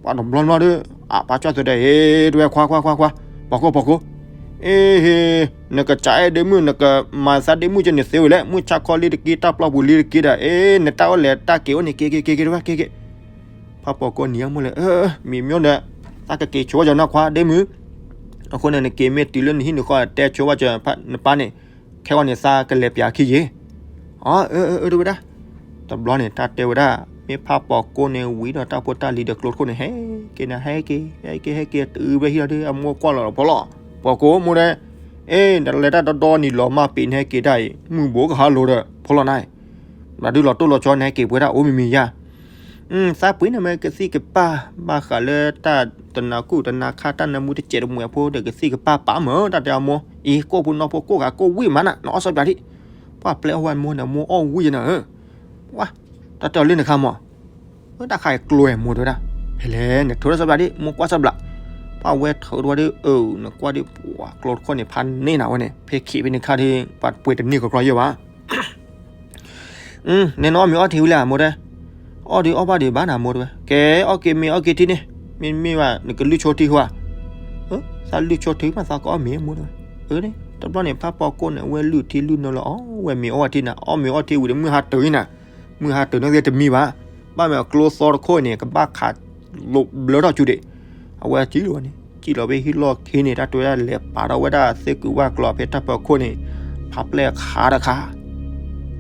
ပှၤတဘျီဘျီဒီး အဖါဆွဲၣ်သိဒီး ဟ့ၣ် တဲဝဲ ခွါခွါခွါခွါ, ပိာ်ကိပိာ်ကိ, အ့ဟ့, နကစၢ်အဲၣ်ဒ့မုၣ် နကမၤသးဒ့မုၣ်ကဲန့ၣ်သ့ဝဲလဲၣ်, မုၢ်ဆါခီလံတက့ၢ် တၢ်ပျီပူၤလံတက့ၢ်ဒီး အ့ နတၢ်အိၣ်လဲၣ်တၢ်က့ၤအိၣ်န့ၣ် က့ၤက့ၤက့ၤက့ၤတဝဲ က့ၤက့ၤ. ဖါပိာ်ကိန့ၣ်အီၣ်မုၢ်လဲၣ်, အၢ မံၤမၠိဒီး သးကက့ၤဆိဝဲကၠီနီၢ်ခွါဒ့မုၣ်, အဃိန့ၣ် နက့ၤမ့ၢ်တုၤလၢနဟံၣ်နဃီ တဲဆိဝဲကၠီနပၢ်န့ၣ်, ခဲဂီၤန့ၣ် သးကလဲၤပၠးခံယ့ၢ်. အီ အၢ အၢ တဲဝဲဒၣ်. တဘျီန့ၣ် တၢ်တဲဝဲဒၣ်, မ့ၢ်ဖါပိာ်ကိန့ၣ် ဝံၤဒီးတၢ်ဖိတၢ်လံၤဒီးကျိတခိၣ်န့ၣ် ဟဲက့ၤန့ၣ် ဟဲက့ၤ ဟဲက့ၤ ဟဲက့ၤ တုၤဝဲဟံၣ်လီၤဒီး အမိၢ်ကွၢ်လီၤဖီလီၤ, ပိာ်ကိမိၢ်ဒီး, အ့ နလဲၤတၢ်ဒီဒီနံၤလီၤမၢ်ပ့ၤ နဟဲက့ၤတၢ်အံၤ မုၢ်ဘိကဟးလိာ်ဒီး ဖီလီၤနၤ, ဘျီဒုလီၤတိၢ်လီၤဆီ နဟဲက့ၤပှဲၤဒၣ်အိၣ်မံၤမံၤယါ. သးပှ့ၤန့ၣ်မ့ၢ်ကသံၣ်ကပၢ် ဘၣ်ဃးလၢတၢ်တနၤကူၣ်တနၤခါ တၢ်နၢမူတစဲးတမှဲၤဖိဒီး ကသံၣ်ကပၢ်ပာ်မၢ တၢ်တဲအမိၢ် အံၤကိၢ်ပူၤနီၢ်ဖိကိၢ်ဂၤကိၢ်ဝံၣ်မးနၤ နအီၣ်စီပျးဒံး, ပှၤပျဲအီၣ်ဝဲမိၢ်န့ၣ် မိၢ်အီၣ်ဝံၣ်နၤဧၢ, ပှၤ တၢ်တဲအီၤလၢနခါမး တၢ်ခါအံၤကျိၤဝဲမိၢ်တဲဝဲဒၣ်, ဖဲလဲၣ် နထိးထီၣ်စီပျးဒံး မိၢ်ကွၢ်စီပျး, ပှၤဝဲထုးထီၣ်ဝဲဒၣ် အၢ နကွၢ်ဒံး ပှၤကျိတခီန့ၣ် ဖးန့ၢ်နၤဝဲန့ၣ် ဖဲခံးဖဲန့ၣ်ခါဒံး ပှၤပှ့ၤတန့ၢ်ကကျီယဲၢ်ဘၣ် နဲနအီၣ်မ့ၤအီၣ်ထံဝံၤလဲၣ် မိၢ်တဲ, အီၣ်ဒုးအီၣ်ဘၣ်ဒံးဘၣ်နၤ မိၢ်တဲဝဲ, ကဲ အီၣ်က့ၤမ့ၤအီၣ်က့ၤထံန့ၣ်, မ့မ့ၢ်ဘၣ် နကလုၢ်ဆိထံဃီဧါ, သးလုၢ်ဆိထံမး သးကအီၣ်မ့ၤ မိၢ်တဲဝဲ, အၢန့ၣ် တဘျီန့ၣ် ဖးပီကိၢ်န့ၣ် အဝဲလုၢ်ထံလုၢ်နၢလီၤ အီၣ်ဝဲမ့ၤအီၣ်ဝဲထံနၤ, အီၣ်မ့ၤအီၣ်ထံဝံၤဒီး မုၢ်ဟါတုၤနၤ, မုၢ်ဟါတုၤန့ၣ်က့တမံဘၣ်, ဘၣ်မ့ၢ်အကျိသီတခိၣ်န့ၣ် ကဘၣ်ခးလိာ်ဘျၢထီၣ်ကၠူဒံး, အဝဲစံၣ်လီၤဝဲန့ၣ် စံၣ်လီၤဖဲဟံၣ်လီၢ်ခံန့ၣ် တၢ်တဲဝဲဒၣ်လဲၤပာ်ထီၣ်ဝဲဒၣ်သ့ၣ်ကုာ်ဝၣ်ကျီဖဲတၢ်ပၢၤခိၣ်န့ၣ်, ဖးပျဲၢ်ခးတခါ,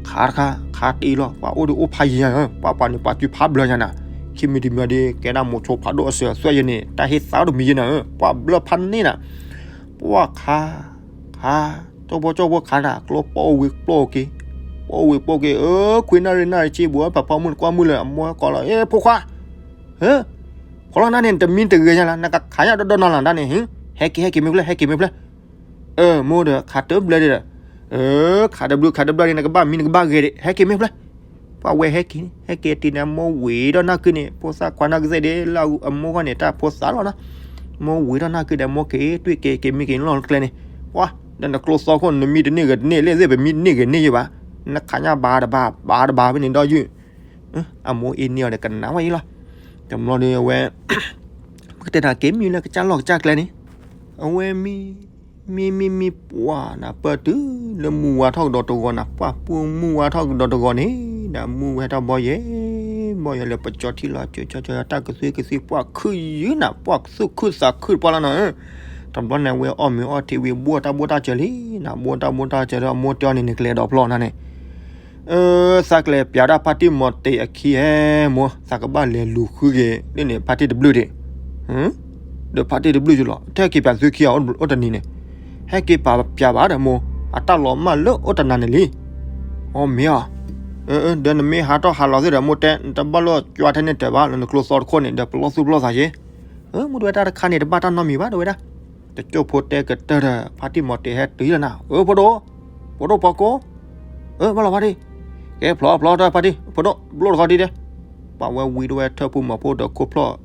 ခးတခါ, ခးတ့ၢ်လီၤ ပှၤအိၣ်ဒုးအိၣ်ဖးယံၤညါ, ပှၤပှၤန့ၣ်ပှၤစုဖးဘျၢညါနၤ, ခံမံၤတမံၤဒီး ကဲဒၣ်မိၤဆိဖးဒိၣ်အစၢၤအသွဲၣ်ယဲန့ၣ် တၢ်ဟ့ၣ်သးအိၣ်တမံၤယဲနၤ, ပှၤဘျၢဖးန့ၢ်နၤ, ပှၤခး, ခး, ကၠီၣ်ဖိကၠီၣ်ဖိခးနၤ ကျိပိာ်ဝံၤပိာ်က့ၤ, ပိာ်ဝံၤပိာ်က့ၤ အၢ ခွံနၣ်ရံၣ်နၣ်ရံၣ်ဆံဘူး ပှၤဖီမုၢ်တကွၢ်မုၢ်လၢအမိၢ်ကိးလီၤ အ့ ဖိခွါ ဟၢ, ဖီလီၤနၤန့ၣ် တမံတဂ့ၤညါလၢ နကခးညၣ်ဒီဒီနီၤလၢနတၢ်န့ၣ်, ဟဲက့ၤ ဟဲက့ၤမ့ၢ်ဖျၢၣ် ဟဲက့ၤမ့ၢ်ဖျၢၣ်, အၢ မိၢ်ဒီး ခးတဘျုးခးတဘျုးဒီး နကဘၣ်မံနကဘၣ်ဂဲၤဒံး ဟဲက့ၤမ့ၢ်ဖျၢၣ်, ပှၤဝဲဟဲက့ၤန့ၣ် ဟဲက့ၤတ့ၢ်န့ၣ် မိၢ်ဝံၤဒီးနၢ်ကုန့ၣ် ဖိသၣ်ခွါနၢ်ကသ့ၣ်ဒ်လၢအမိၢ်ဂီၢ်န့ၣ် တၢ်ဖိသၣ်လီၤနီၤ, မိၢ်ဝံၤဒီးနၢ်ကုဒီး မိၢ်က့ၤတွံၢ်က့ၤက့ၤမံက့ၤလီၢ်ကျဲန့ၣ်, ပှၤ ဒီးနကျိသီခိၣ် နမံတန့ၢ်ဂ့ၤတန့ၢ် လၢသ့ၣ်ပမံတန့ၢ်ဂ့ၤန့ၢ်ယဘၣ်, နခးညၣ်ဘၣ်တဘၣ် ဘၣ်တဘၣ်ဖဲန့ၣ်ဒီးယုၢ် အမိၢ်အ့န့ၢ်အီၤဒီးကနၣ်ဝဲအံၤလီၤ, တဘျီဒီးအဝဲ ပကတဲတၢ်က့ၤမံလၢကစၢ်လီၢ်ကစၢ်ကျဲန့ၣ်, အဝဲမံ မံမံမံပှၢ်နၤ ပၢၢ်တုၤလၢမူဝါထီၣ်ကဒီးတဂီၤနၤ ပှၢ်ပူမူဝါထီၣ်ကဒီးတဂီၤန့ၣ် နမူဝဲတၢ်ဘီယဲၢ် ဘီယဲၢ်လၢပကၠီထံလီၤ ကၠီကၠီကၠီတၢ်ကသွံကသွံ ပှၢ်ခုၣ်ယုၢ်နၤ ပှၢ်သူၣ်ခုၣ်သးခုၣ်တပှၢ်လီၤနၤ, တဘျီန့ၣ်ဝဲအီၣ်မ့ၤအီၣ်ထံဝံၤ ဘိၣ်တၢ်ဘိၣ်တၢ်စၢၤလံနၤ ဘိၣ်တၢ်ဘိၣ်တၢ်စၢၤဒီး အမိၢ်တဲအီၤန့ၣ် နကလဲၤဒီးဖျီနၤန့ၣ် သးကလဲၤပျးဒၣ်ဖါတံၢ်မီၤတ့ၤအခံဟဲမိၢ် သးကဘၣ်လဲၤလူၤဃုက့ၤ ဒ်န့ၣ်ဖါတံၢ်တဘျုးဒံး, ဒီးဖါတံၢ်တဘျုးယလီၤ ထဲက့ၤပျးသုခံဂၤအိၣ်တနံၤန့ၣ်, ဟဲက့ၤပျးပျးဘၣ်ဒီးမိၢ် အတၢ်လီၤမၢ်လၢအိၣ်တနၤန့ၣ်လံ, အီၣ်မ့ၤအီၤ, ဒီးနမ့ၢ်ဟးထီၣ်ဟးလီၤသ့ၣ်ဒီး မိၢ်တဲ နတဘၣ်လိာ်ကွၢ်ထဲန့ၣ်တၢၤဘၣ်လၢနကျိသီတခိၣ်န့ၣ် ဒီးပလီၢ်သူၣ်ပလီၢ်သးက့ၤ, မ့ၢ်တဝဲတၢ်တခါန့ၣ် တဘၣ်တၢ်နီတမံၤဘၣ် တဝဲဒၣ် တကၠိၢ်ဖိတဲကတၢၢ်ဒီး ဖါတံၢ်မီၤတ့ၤဟဲတုၤလီၤနၤ, အၢ ဖိဒိၣ်, ဖိဒိၣ်ဖီကိ, အၢ ဘၣ်လီၤဖါတံၢ်, ကဲဖျီဖျီထီၣ်ဖါတံၢ် ဖိဒိၣ် ဘျိၣ်တခီဒံးဒဲး, ပှၤဝဲဝံၤတဝဲထၢၣ်ဖိမီၤဖိဒီးခိၣ်ဖျီၣ်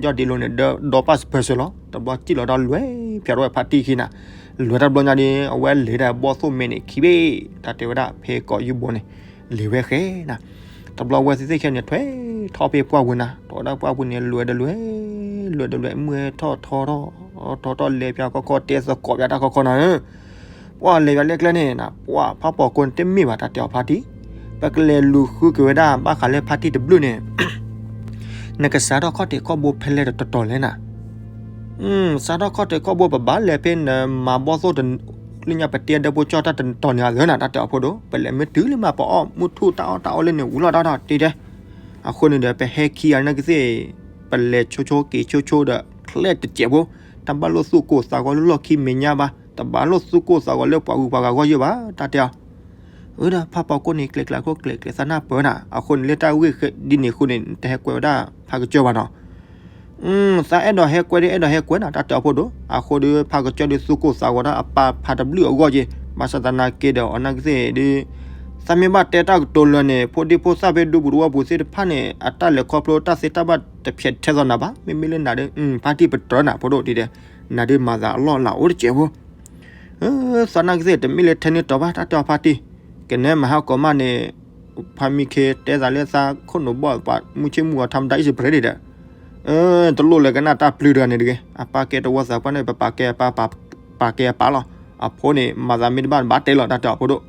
ယီၢ်ဒ့လိၤန့ၣ် ဒီးဒီးပၢ်စပၢၤစၢၤလီၤ တဘျီစံၣ်လီၤတၢ်လွဲၢ် ဖျါထီၣ်ဝဲဖါတံၢ်ခံနၤ, လွဲၢ်တၢ်ဘျီညါဒ် အဝဲလဲၤဒၣ်ဘီၣ်သိၣ်မဲန့ၣ်ခံဘ့ၣ် တၢ်တဲဝဲဒၣ်ဖဲကီးယူၢ်ဘိန့ၣ်, လဲၤဝဲဃဲနၤ, တဘျီဝဲသ့ၣ်သ့ၣ်ခဲန့ၣ် ထွဲထီၣ်ဖဲပှၢ်ပူၤနၤ ထီၣ်ဝဲဒၣ်ပှၢ်ပူၤန့ၣ် လွဲၢ်တလွဲၢ်, လွဲၢ်တလွဲၢ် မုၢ်ဟဲထီၣ်ထီထီၣ်, ထီထီၣ်လဲၤပၠးခီခီ တဲသကိးပၠးတၢ်ခီခီနၤဧၢ, ပှၢ်လဲၤပၠးလၢကျဲန့ၣ်နၤ ပှၢ်ဖးပိာ်ကိန့ၣ်တမ့ၢ်ဘၣ် တၢ်တဲအီၤဖါတံၢ်, ပကလဲၤလူၤဃုက့ၤဝဲဒၣ် ဘၣ်ဃးလၢဖါတံၢ်တဘျုးန့ၣ် နကစးထီၣ်ခီၣ်ထံးခီၣ်ဘိဖဲလဲၣ်တတီၤလဲၣ်နၤ, စးထီၣ်ခီၣ်ထံးခီၣ်ဘိပဘၣ်လဲၤဖဲနမၤဘီၣ်သိၣ် လၢညါပတဲဒၢဖိကၠီၣ်တၢ်တတီၤန့ၣ်အသၢနၤ တၢ်တဲအီၤဖိဒိၣ် ပလဲၤမ့ၢ်တုၤလၢမၤပအီၣ်မုၢ်ထူၣ်တၢ်အီၣ်တၢ်အီလၢန့ၣ် ဝံၤလီၤတၢ်တၢ်တ့တဲ, အဃိန့ၣ်ဒီး ပဟဲခံဂၤန့ၣ်ကသ့ၣ် ပလဲၤဆိဆိက့ၤဆိဆိဒီး ချဲၣ်တစဲးဖိ, တၢ်ဘၣ်လိာ်သူၣ်ကိၢ်သးဂီၤလၢလီၢ်ခံမဲာ်ညါဘၣ်, တဘၣ်လိာ်သူၣ်ကိၢ်သးဂီၤလၢပှၤဂုၤပှၤဂၤဂီၢ်ယဲၢ်ဘၣ် တၢ်တဲအီၤ အၢဒီးဖးပိာ်ကိန့ၣ် ကျဲၤကျဲၤခိၣ်ကျဲၤကျဲၤသးနၢ်ပၢၢ်နၤ, အဃိန့ၣ်လၢတၢ်ဂ့ၢ်ဒ်န့ၣ်အဃိန့ၣ် တဟဲကွဲးဝဲဒၣ်ဖးကစၢၢ်ဘၣ်နီၤ, သးအဲၣ်ဒိးဟဲကွဲးဒ်အဲၣ်ဒိးဟဲကွဲးနၤ တၢ်တဲအီၤဖိဒိၣ်, အဃိဒီးဖးကစၢၢ်ဒီးသူၣ်ကိၢ်သးဂီၤဒၣ်အပၢ်ဖးတဘျုးအဂီၢ်က့ၤ, ဘၣ်ဆၣ်သနာ်က့ဒီးအီၤနာ်က့သ့ၣ်ဒီး သးမ့ၢ်ဘၣ်တဲတၢ်ကတိၤလၢာ်န့ၣ် ဖိဒံဖိသၣ်ဖဲဒူပူၤသဝီပူၤသ့ၣ်တဖၣ်န့ၣ် အတၢ်လဲၤခီဖျိတၢ်သ့တၢ်ဘၣ်တဖျဲးထဲသိးနၤဘၣ်, မ့မ့ၢ်လၢနၤဒီး ဖါတံၢ်ပတြၢၤနၤဖိဒိၣ်ဒ်ဒီး နၤဒုးမၤသးအလီၢ်လၢအိၣ်တစဲးဖိ သးနာ်က့သ့ၣ် တမ့ၢ်လၢထဲန့ၣ်တီၤဘၣ် တၢ်တဲအီၤဖါတံၢ်, ကနဲမဟါကိးမးန့ၣ် ဖါမံခ့တဲသးလၢသးခိၣ်နူာ်ဘီၣ်ပှၤမုၢ်ဆ့ၣ်မုၢ်ဂီၤထါမတၤအံၣ်စပရ့ဒံးဒီး တလိၣ်လၢကနၣ်တၢ်ပျုၤတဂၤန့ၣ်တဂ့ၤ, အပၢ်ကဲတဝီသးပှၢ်န့ၣ် ပပာ်ကဲအပၢ် ပပာ်ကဲအပၢ်လီၤ, အဖိန့ၣ် မၤသးမ့ၢ်တဘၣ်ဘၣ်တဲလီၤ တၢ်တဲအီၤဖိဒိၣ်,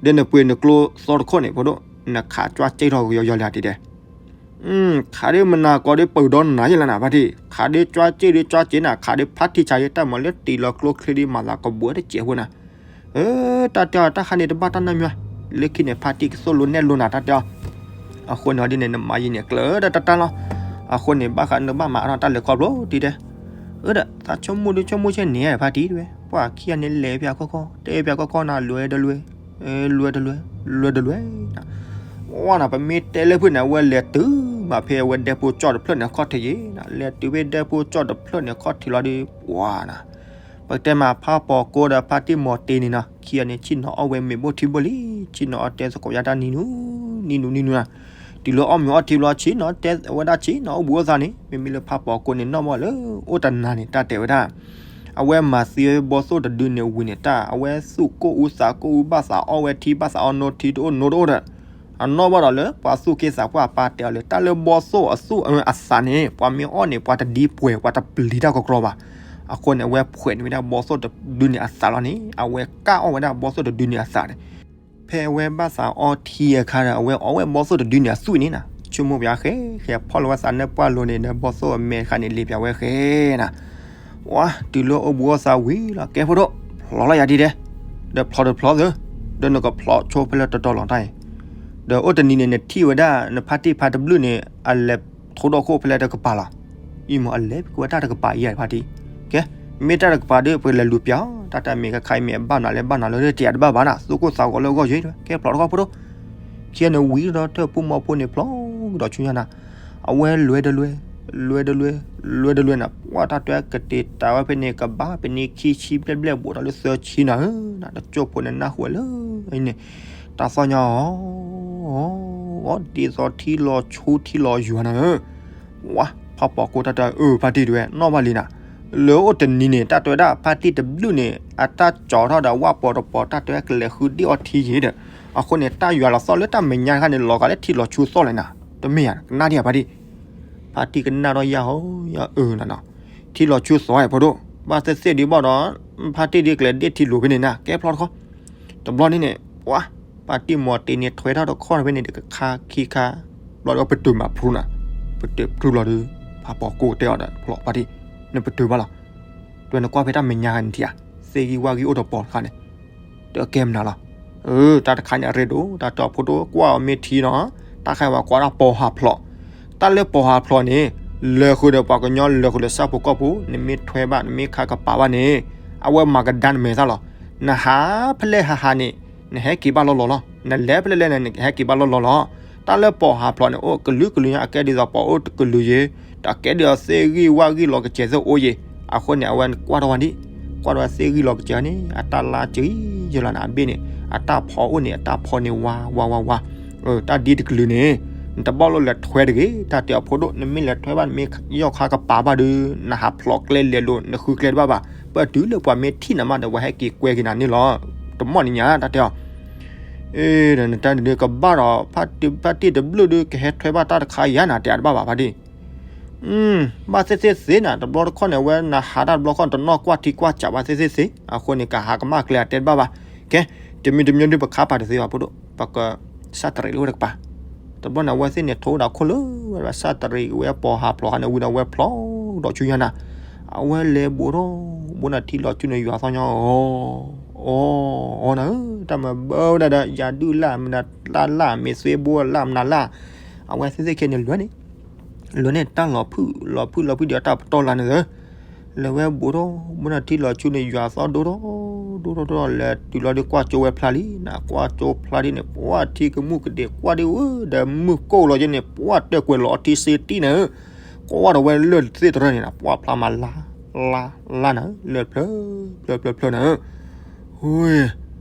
ဒီးနပှ့ၤနကျိသီတခိၣ်န့ၣ် ဖိဒိၣ် နခးကွၢ်စ့ၣ်ထီၣ်ကယီယီလၢတံၢ်ဒဲး ခးဒ်မနၤကီးဒ်ပၢၤဒီနၤယဲလၢနၤဖါတံၢ်, ခးဒ်ကွၢ်စ့ၣ်ဒ်ကွၢ်စ့ၣ်နၤ, ခးဒ်ဖါတံၢ်ဆါယဲ တၢ်မၤလၢတံၢ်လီၤကျိချ့ဒ်မၤသးကဘှဲတစဲးဖိနၤ, တၢ်တဲအီၤတၢ်ခါန့ၣ်တဘၣ်တၢ်နီတမံၤ, လၢခံန့ၣ် ဖါတံၢ်ကသိၣ်လိနဲၣ်လိနၤ တၢ်တဲအီၤ, အဃိန့ၣ်ဒ်န့ၣ် နမၤယံၤန့ၣ်ကျၢၤဒီးတၢ်တၢ်လီၤ, အဃိန့ၣ် ဘၣ်ဃးနဘၣ်မၤအါထီၣ်တၢ်လဲၤခီဖျိတံၢ်ဒဲး, အၢဒီး သးဆိကမိၣ်ဒ်ဆိကမိၣ်ဆ့ၣ်န့ၣ် ဖါတံၢ်တဲဝဲ, ပှၤခံဂၤန့ၣ်လဲၤပၠးခီခီ တဲပၠးခီခီနၤ လွဲတလွဲ, လွဲတလွဲ, လွဲတလွဲ, ပှၢ်နၤ ပမ့ၢ်တဲလၢဖုၣ်န့ၣ် အဝဲလဲၤတုၤမးဖဲအဝဲဒဲဖိကၠီၣ်တဖျၢၣ်န့ၣ်ခီၣ်ထံးယဲနၤ, လဲၤတုၤဖဲဒဲဖိကၠီၣ်တဖျၢၣ်န့ၣ်ခီၣ်ထံးလီၤဒီး ပှၢ်နၤ ပကတဲမးဖးပိာ်ကိဒီးဖါတံၢ်မီၤတ့န့ၣ်နီၤ, ခံဂၤန့ၣ် ဆ့ၣ်နီၤအီၣ်ဝဲမ့ၤဘိၣ်ထံဘိၣ်လံ, ဆ့ၣ်နီၤအီၣ်တဲသကိးယါတၢ်နံၤနူၤ, နံၤနူၤနံၤနူၤနၤ, တုၤလၢအီၣ်မ့ၤအီထံဘျီဆ့ၣ်နီၤတဲဝဲဒၣ်ဆ့ၣ်နီၤအိၣ်ဘူးအိၣ်သးန့ၣ် မ့မ့ၢ်လၢဖးပိာ်ကိန့ၣ်နီၢ်မီၢ်လၢ အိၣ်တနၤန့ၣ် တၢ်တဲဝဲဒၣ် အဝဲမၤသံဝဲဘီသိၣ်တဒုန့ၣ်ဝံၤန့ၣ် တၢ်အဝဲသူၣ်ကိၢ်အူသးကိၢ်အူ ဘၣ်သးအီၣ်ဝဲထံ ဘၣ်သးအီၣ်နိထံတအိၣ်နိတအိၣ်ဒီး အနီၢ်ဘၣ်ဒီးလၢပှၤသူၣ်က့သးပှၢ်အပၢ်တဲအီၤလၢ တၢ်လၢဘီသိၣ်အသူၣ်အသးန့ၣ် ပှၤမ့ၢ်အီၣ်န့ၣ် ပှၤတဒံပှဲၤ ပှၤတပျံၤတၢ်ကကြီဘၣ်. အဃိန့ၣ် အဝဲဖှဲးန့ၢ်ဝဲဒၣ်ဘီသိၣ်တဒုန့ၣ်အသးလီၤန့ၣ် အဝဲကၢ်အီၣ်ဝဲဒၣ်ဘီသိၣ်တဒုန့ၣ်အသးန့ၣ် ဖဲအဝဲဘၣ်သးအီထံအခါဒီး အဝဲအီၣ်ဝဲဘီသိၣ်တဒုန့ၣ်အသွံၣ်န့ၣ်နၤ, ဆိကမိၣ်ပှၤဃဲဃဲဖီၣ်လီၤဝဲသးနၢပှၢ်လိၤန့ၣ်ဒီး ဘီသိၣ်အမဲာ်တခါန့ၣ် လံၤပၠးဝဲဃဲနၤ ဝါ တုၤလၢအိၣ်ဘူးအိၣ်သးဝံၤလီၤ ကဲဖိဒိၣ် ဖျိးလီၤယၤဒ်ဒဲး, ဒီးဖျိးတဖျိးသု, ဒီးနကဖျိးဆိဖဲလဲၣ်တတီၤလီၤတၢ်အံၤ, ဒီးအိၣ်တနံၤန့ၣ် နထံၣ်ဝဲဒၣ် နဖါတံၢ်ဖါတဘျုၣ်န့ၣ် အလဲၤထိဒီးခိၣ်ဖဲလဲၣ်တကပၤလီၤ. အံၤမ့ၢ်အလဲၤကွၢ်တၢ်တကပၤအံၤယါဖါတံၢ်, ကဲ, မ့ၢ်တၢ်တကပၤဒီး ပကလဲၤလူၤပၠးအီၤ တၢ်တၢ်မ့ၢ်ခါခါအံၤမ့ၢ်အဘၣ်နၤလဲၣ်ဘၣ်နၤလဲၣ် တယၤတဘၣ်ဘၣ်နၤ သူၣ်ကိၢ်သးဂီၤလၢအဂီၢ်ယဲ, ကဲဖျိးတခီဖိဒိၣ် ခံဂၤန့ၣ်ဝံၤဒီးတၢၢ်ဖိမီဖိန့ၣ်ဖျိးကဒီးဆူညါနၤ, အဝဲလဲၤဒီးလဲၤ, လဲၤဒီးလဲၤ, လဲၤဒီးလဲၤနၤ ပှၢ်တၢ်တွဲကတ့ၤတၢ်ဝဲဖဲန့ၣ် ကဘၣ်ပနံၤခံဆံဘျဲၣ်ဘျဲၣ်ဘူးဒီးလၢသၢဆံနၤဧၢ, နတကၠိၢ်ဖိန့ၣ်နၢ်ဟူဝဲလၢအံၤန့ၣ်, တၢ်သီၣ်ညါအီၤ, အီၤ ဒ်သိးထံလီၤဆူထံလီၤယွၤနၤဧၢ, ဝါ ဖးပိာ်ကိတၢ်တဲအၢ ဖါတံၢ်တဝဲနီၢ်ဘၣ်လံနၤ, လၢအိၣ်တနံၤန့ၣ် တၢ်တဲဝဲဒၣ်ဖါတံၢ်တဘျုၣ်န့ၣ် အတၢ်ကၠီထီၣ်ဒီးဝၣ်ပိာ်တပိာ် တၢ်တဲဝဲကလဲၤဃုဒ့ၣ်အီထံယံၤဒီး, အဃိန့ၣ် တၢ်ယွၤလီၤသီၣ်လၢတၢ်မဲာ်ညါတခါန့ၣ် လီၤဂာ်လၢထံလီၤဆူသီၣ်လဲၣ်နၤ, တမ့ၢ်ဧါ ကနၣ်ဒံးဧါဖါတံၢ်, ဖါတံၢ်ကနၣ်ထီၣ်ယၢ်ဟီ ယၢ်အၢနၤနီၤ, ထံလီၤဆူသီၣ်ဖိဒိၣ်, ဘၣ်သ့ၣ်သ့ၣ်ဒံးဘၣ်ဒီး, ဖါတံၢ်ဒ်ကလဲၤဒ့ၣ်ထံလိၤဖဲန့ၣ်နၤ ကဲဖျိးတခီ, တဘျီန့ၣ်န့ၣ် ပှၢ် ဖါတံၢ်မီၤတ့န့ၣ် ထွဲထီၣ်တခီဖဲန့ၣ်ဒီး ကခါခံခါ, ဘျီဒီးပတုာ်မးဖုနၤ, ပတုာ်ဖုဘျီဒီး, ဖးပိာ်ကိတဲအီၤဒီး ဖျိးဖါတံၢ်, နပတုာ်ဘၣ်လီၤ, တဲနကွၢ်ဖဲတၢ်မဲာ်ညါဂၤန့ၣ်ထံၣ်ဧါ, သ့ၣ်ဂံၢ်ဝၣ်ဂံၢ်အိၣ်တပီၤတခါန့ၣ်, တကဲမနုၤလီၤ, အၢ တၢ်တခါန့ၣ်အရ့ဒိၣ် တၢ်တဲအီၤဖိဒိၣ် ကွၢ်အီၤမ့ၢ်ထံနီၤ, တၢ်ခါဝဲကွၢ်ဒၣ်ပိာ်ဟးဖျိး, တၢ်လၢပိာ်ဟးဖျိးန့ၣ်, လၢာ်ဃုာ်ဒီးပှၤကညီလၢာ်ဃုာ်ဒီးဆၣ်ဖိကီၢ်ဖိ, နမ့ၢ်ထွဲဘၣ် နမ့ၢ်ခါကပၤဘၣ်န့ၣ်, အဝဲမၤကဒါနမဲာ်သၣ်လီၤ, နဟးဖဲလဲၣ်ဟးဟးန့ၣ်, နဟဲက့ၤဘၣ်လီၢ်လီၢ်လီၤ, နလဲၤဖဲလဲၣ်လဲၣ်န့ၣ် နကဟဲက့ၤဘၣ်လီၢ်လီၢ်လီၤ, တၢ်လၢပိာ်ဟးဖျိးန့ၣ် အိၣ်ကလုာ်ကလုာ်ညါ အကဲဒ်သိးပိာ်အိၣ်တကလုာ်ယဲ, ဒီးကဲဒ်သိးသ့ၣ်ဂံၢ်ဝၣ်ဂံၢ်လီၤကစဲၤသ့ၣ်အိၣ်ယဲ, အဃိန့ၣ် အဝဲကွၢ်ထီၣ်ဝဲဒၣ်, ကွၢ်ထီၣ်ဝဲသ့ၣ်ဂံၢ်လီၤကစဲၤန့ၣ် အတၢ်လါစံယဲလီၤနၤ အဘ့ၣ်န့ၣ်, အတၢ်ဖီအိၣ်န့ၣ် အတၢ်ဖီန့ၣ်ဝါဝါဝါဝါ, တၢ်ဒ်တကလုာ်န့ၣ်, နတဘၣ်လိၣ်လဲၤထွဲတဂ့ၤ, တၢ်တဲအီၤဖိဒိၣ် နမ့ၢ်လဲၤထွဲဘၣ် နမ့ၢ်ယီၢ်ခါကပၤဘၣ်ဒီး, နဟးဖျိးကျဲလဲၤလိာ် နဃုကျဲတဘၣ်ဘၣ်, ပတုၤလၢပှၤမ့ၢ်ထံၣ်နၤမးဒီး ပှၤဟဲက့ၤကွဲက့ၤနၤန့ၣ်လီၤ, တမီၢ်နံၤညါ တၢ်တဲအီၤ အ့ ဒီးနတၢ်ဒုးကဘၣ်ဒီး, ဖါတံၢ်တဘျုၣ်ဒုး ကဟဲထွဲဘၣ်တၢ်တခါယါနၤ တဲအတဘၣ်ဘၣ်ဖါတံၢ်, ဘၣ်သ့ၣ်သ့ၣ်သ့နၤ တဘျီတခီၣ်န့ၣ် အဝဲနဟးတၢ်တဘျီခီၣ် တနီၢ်ကွၢ်ထံကွၢ်ကးဘၣ်သ့ၣ်သ့ၣ်သ့, အဃိန့ၣ် ကဟးကမၣ်ကျဲအတဲတဘၣ်ဘၣ်, ကဲ, တမံၤတမံၤဒုး ပခါပာ်တသ့ဘၣ်ဖိဒိၣ်, ပကစၢ်တရံးလၢဝဲတကပၤ, တဘျီန့ၣ် အဝဲသ့ၣ်န့ၣ် ထိၣ်ဝဲဒၣ်ခိၣ်လၢဝဲ စၢ်တရံးဝဲပိာ်ဟးဖျိးခါန့ၣ် ဝံၤဒီးအဝဲဖျိးဒီးဆူညါနၤ, အဝဲလဲၤဘူးထီၣ်, ဘူးနၤထံလီၤဆူန့ၣ် ယွၤသီၣ်ညါအီၤ အီၤ အီၤနၤဧၢ, တၢ်မၤဘၣ်ဝဲဒၣ်ဒီး ယၤဒုၣ်လၢ် မနုၤလၢ်လၢ် မ့ၢ်သွ့ဘိလၢ်မနုၤလၢ်, အဝဲသ့ၣ်သ့ၣ်ခဲန့ၣ် လၢန့ၣ်, လၢန့ၣ်တၢ်လီၤဖုၣ် လီၤဖုၣ်လီၤဖုၣ်ဒီးတၢ်ပတီၢ်လၢန့ၣ်သၢ, လဲၤဝဲဘူးထီၣ် ဘူးနၤထံလီၤဆူန့ၣ် ယွၤသီၣ်ဒိၣ်ထီၣ် ဒိၣ်ထီၣ်ဒိၣ်ထီၣ် လဲၤတုၤလီၤဒီးကွၢ်ကၠိဝဲဖျါလံနၤ, ကွၢ်ကၠိဖျါဒ်န့ၣ် ပှၢ်ထံကမူၣ်ကဒဲး ကွၢ်ဒ်ဝဲဒီးမုၢ်ကိၢ်လီၤယဲန့ၣ် ပှၢ်တၢၢ်ကွဲးလီၤအီထံစ့တံၢ်နၤဧၢ, ကွၢ်ဒီးဝဲလၢၢ်သ့ၣ်တရၢန့ၣ်နၤ ပှၢ်ဖျါမးလါ လါ လါနၤဧၢ, လၢၢ်ဖျၢၣ် ဖျၢၣ် ဖျၢၣ် ဖျၢၣ်နၤဧၢ, ဝ့ၢ်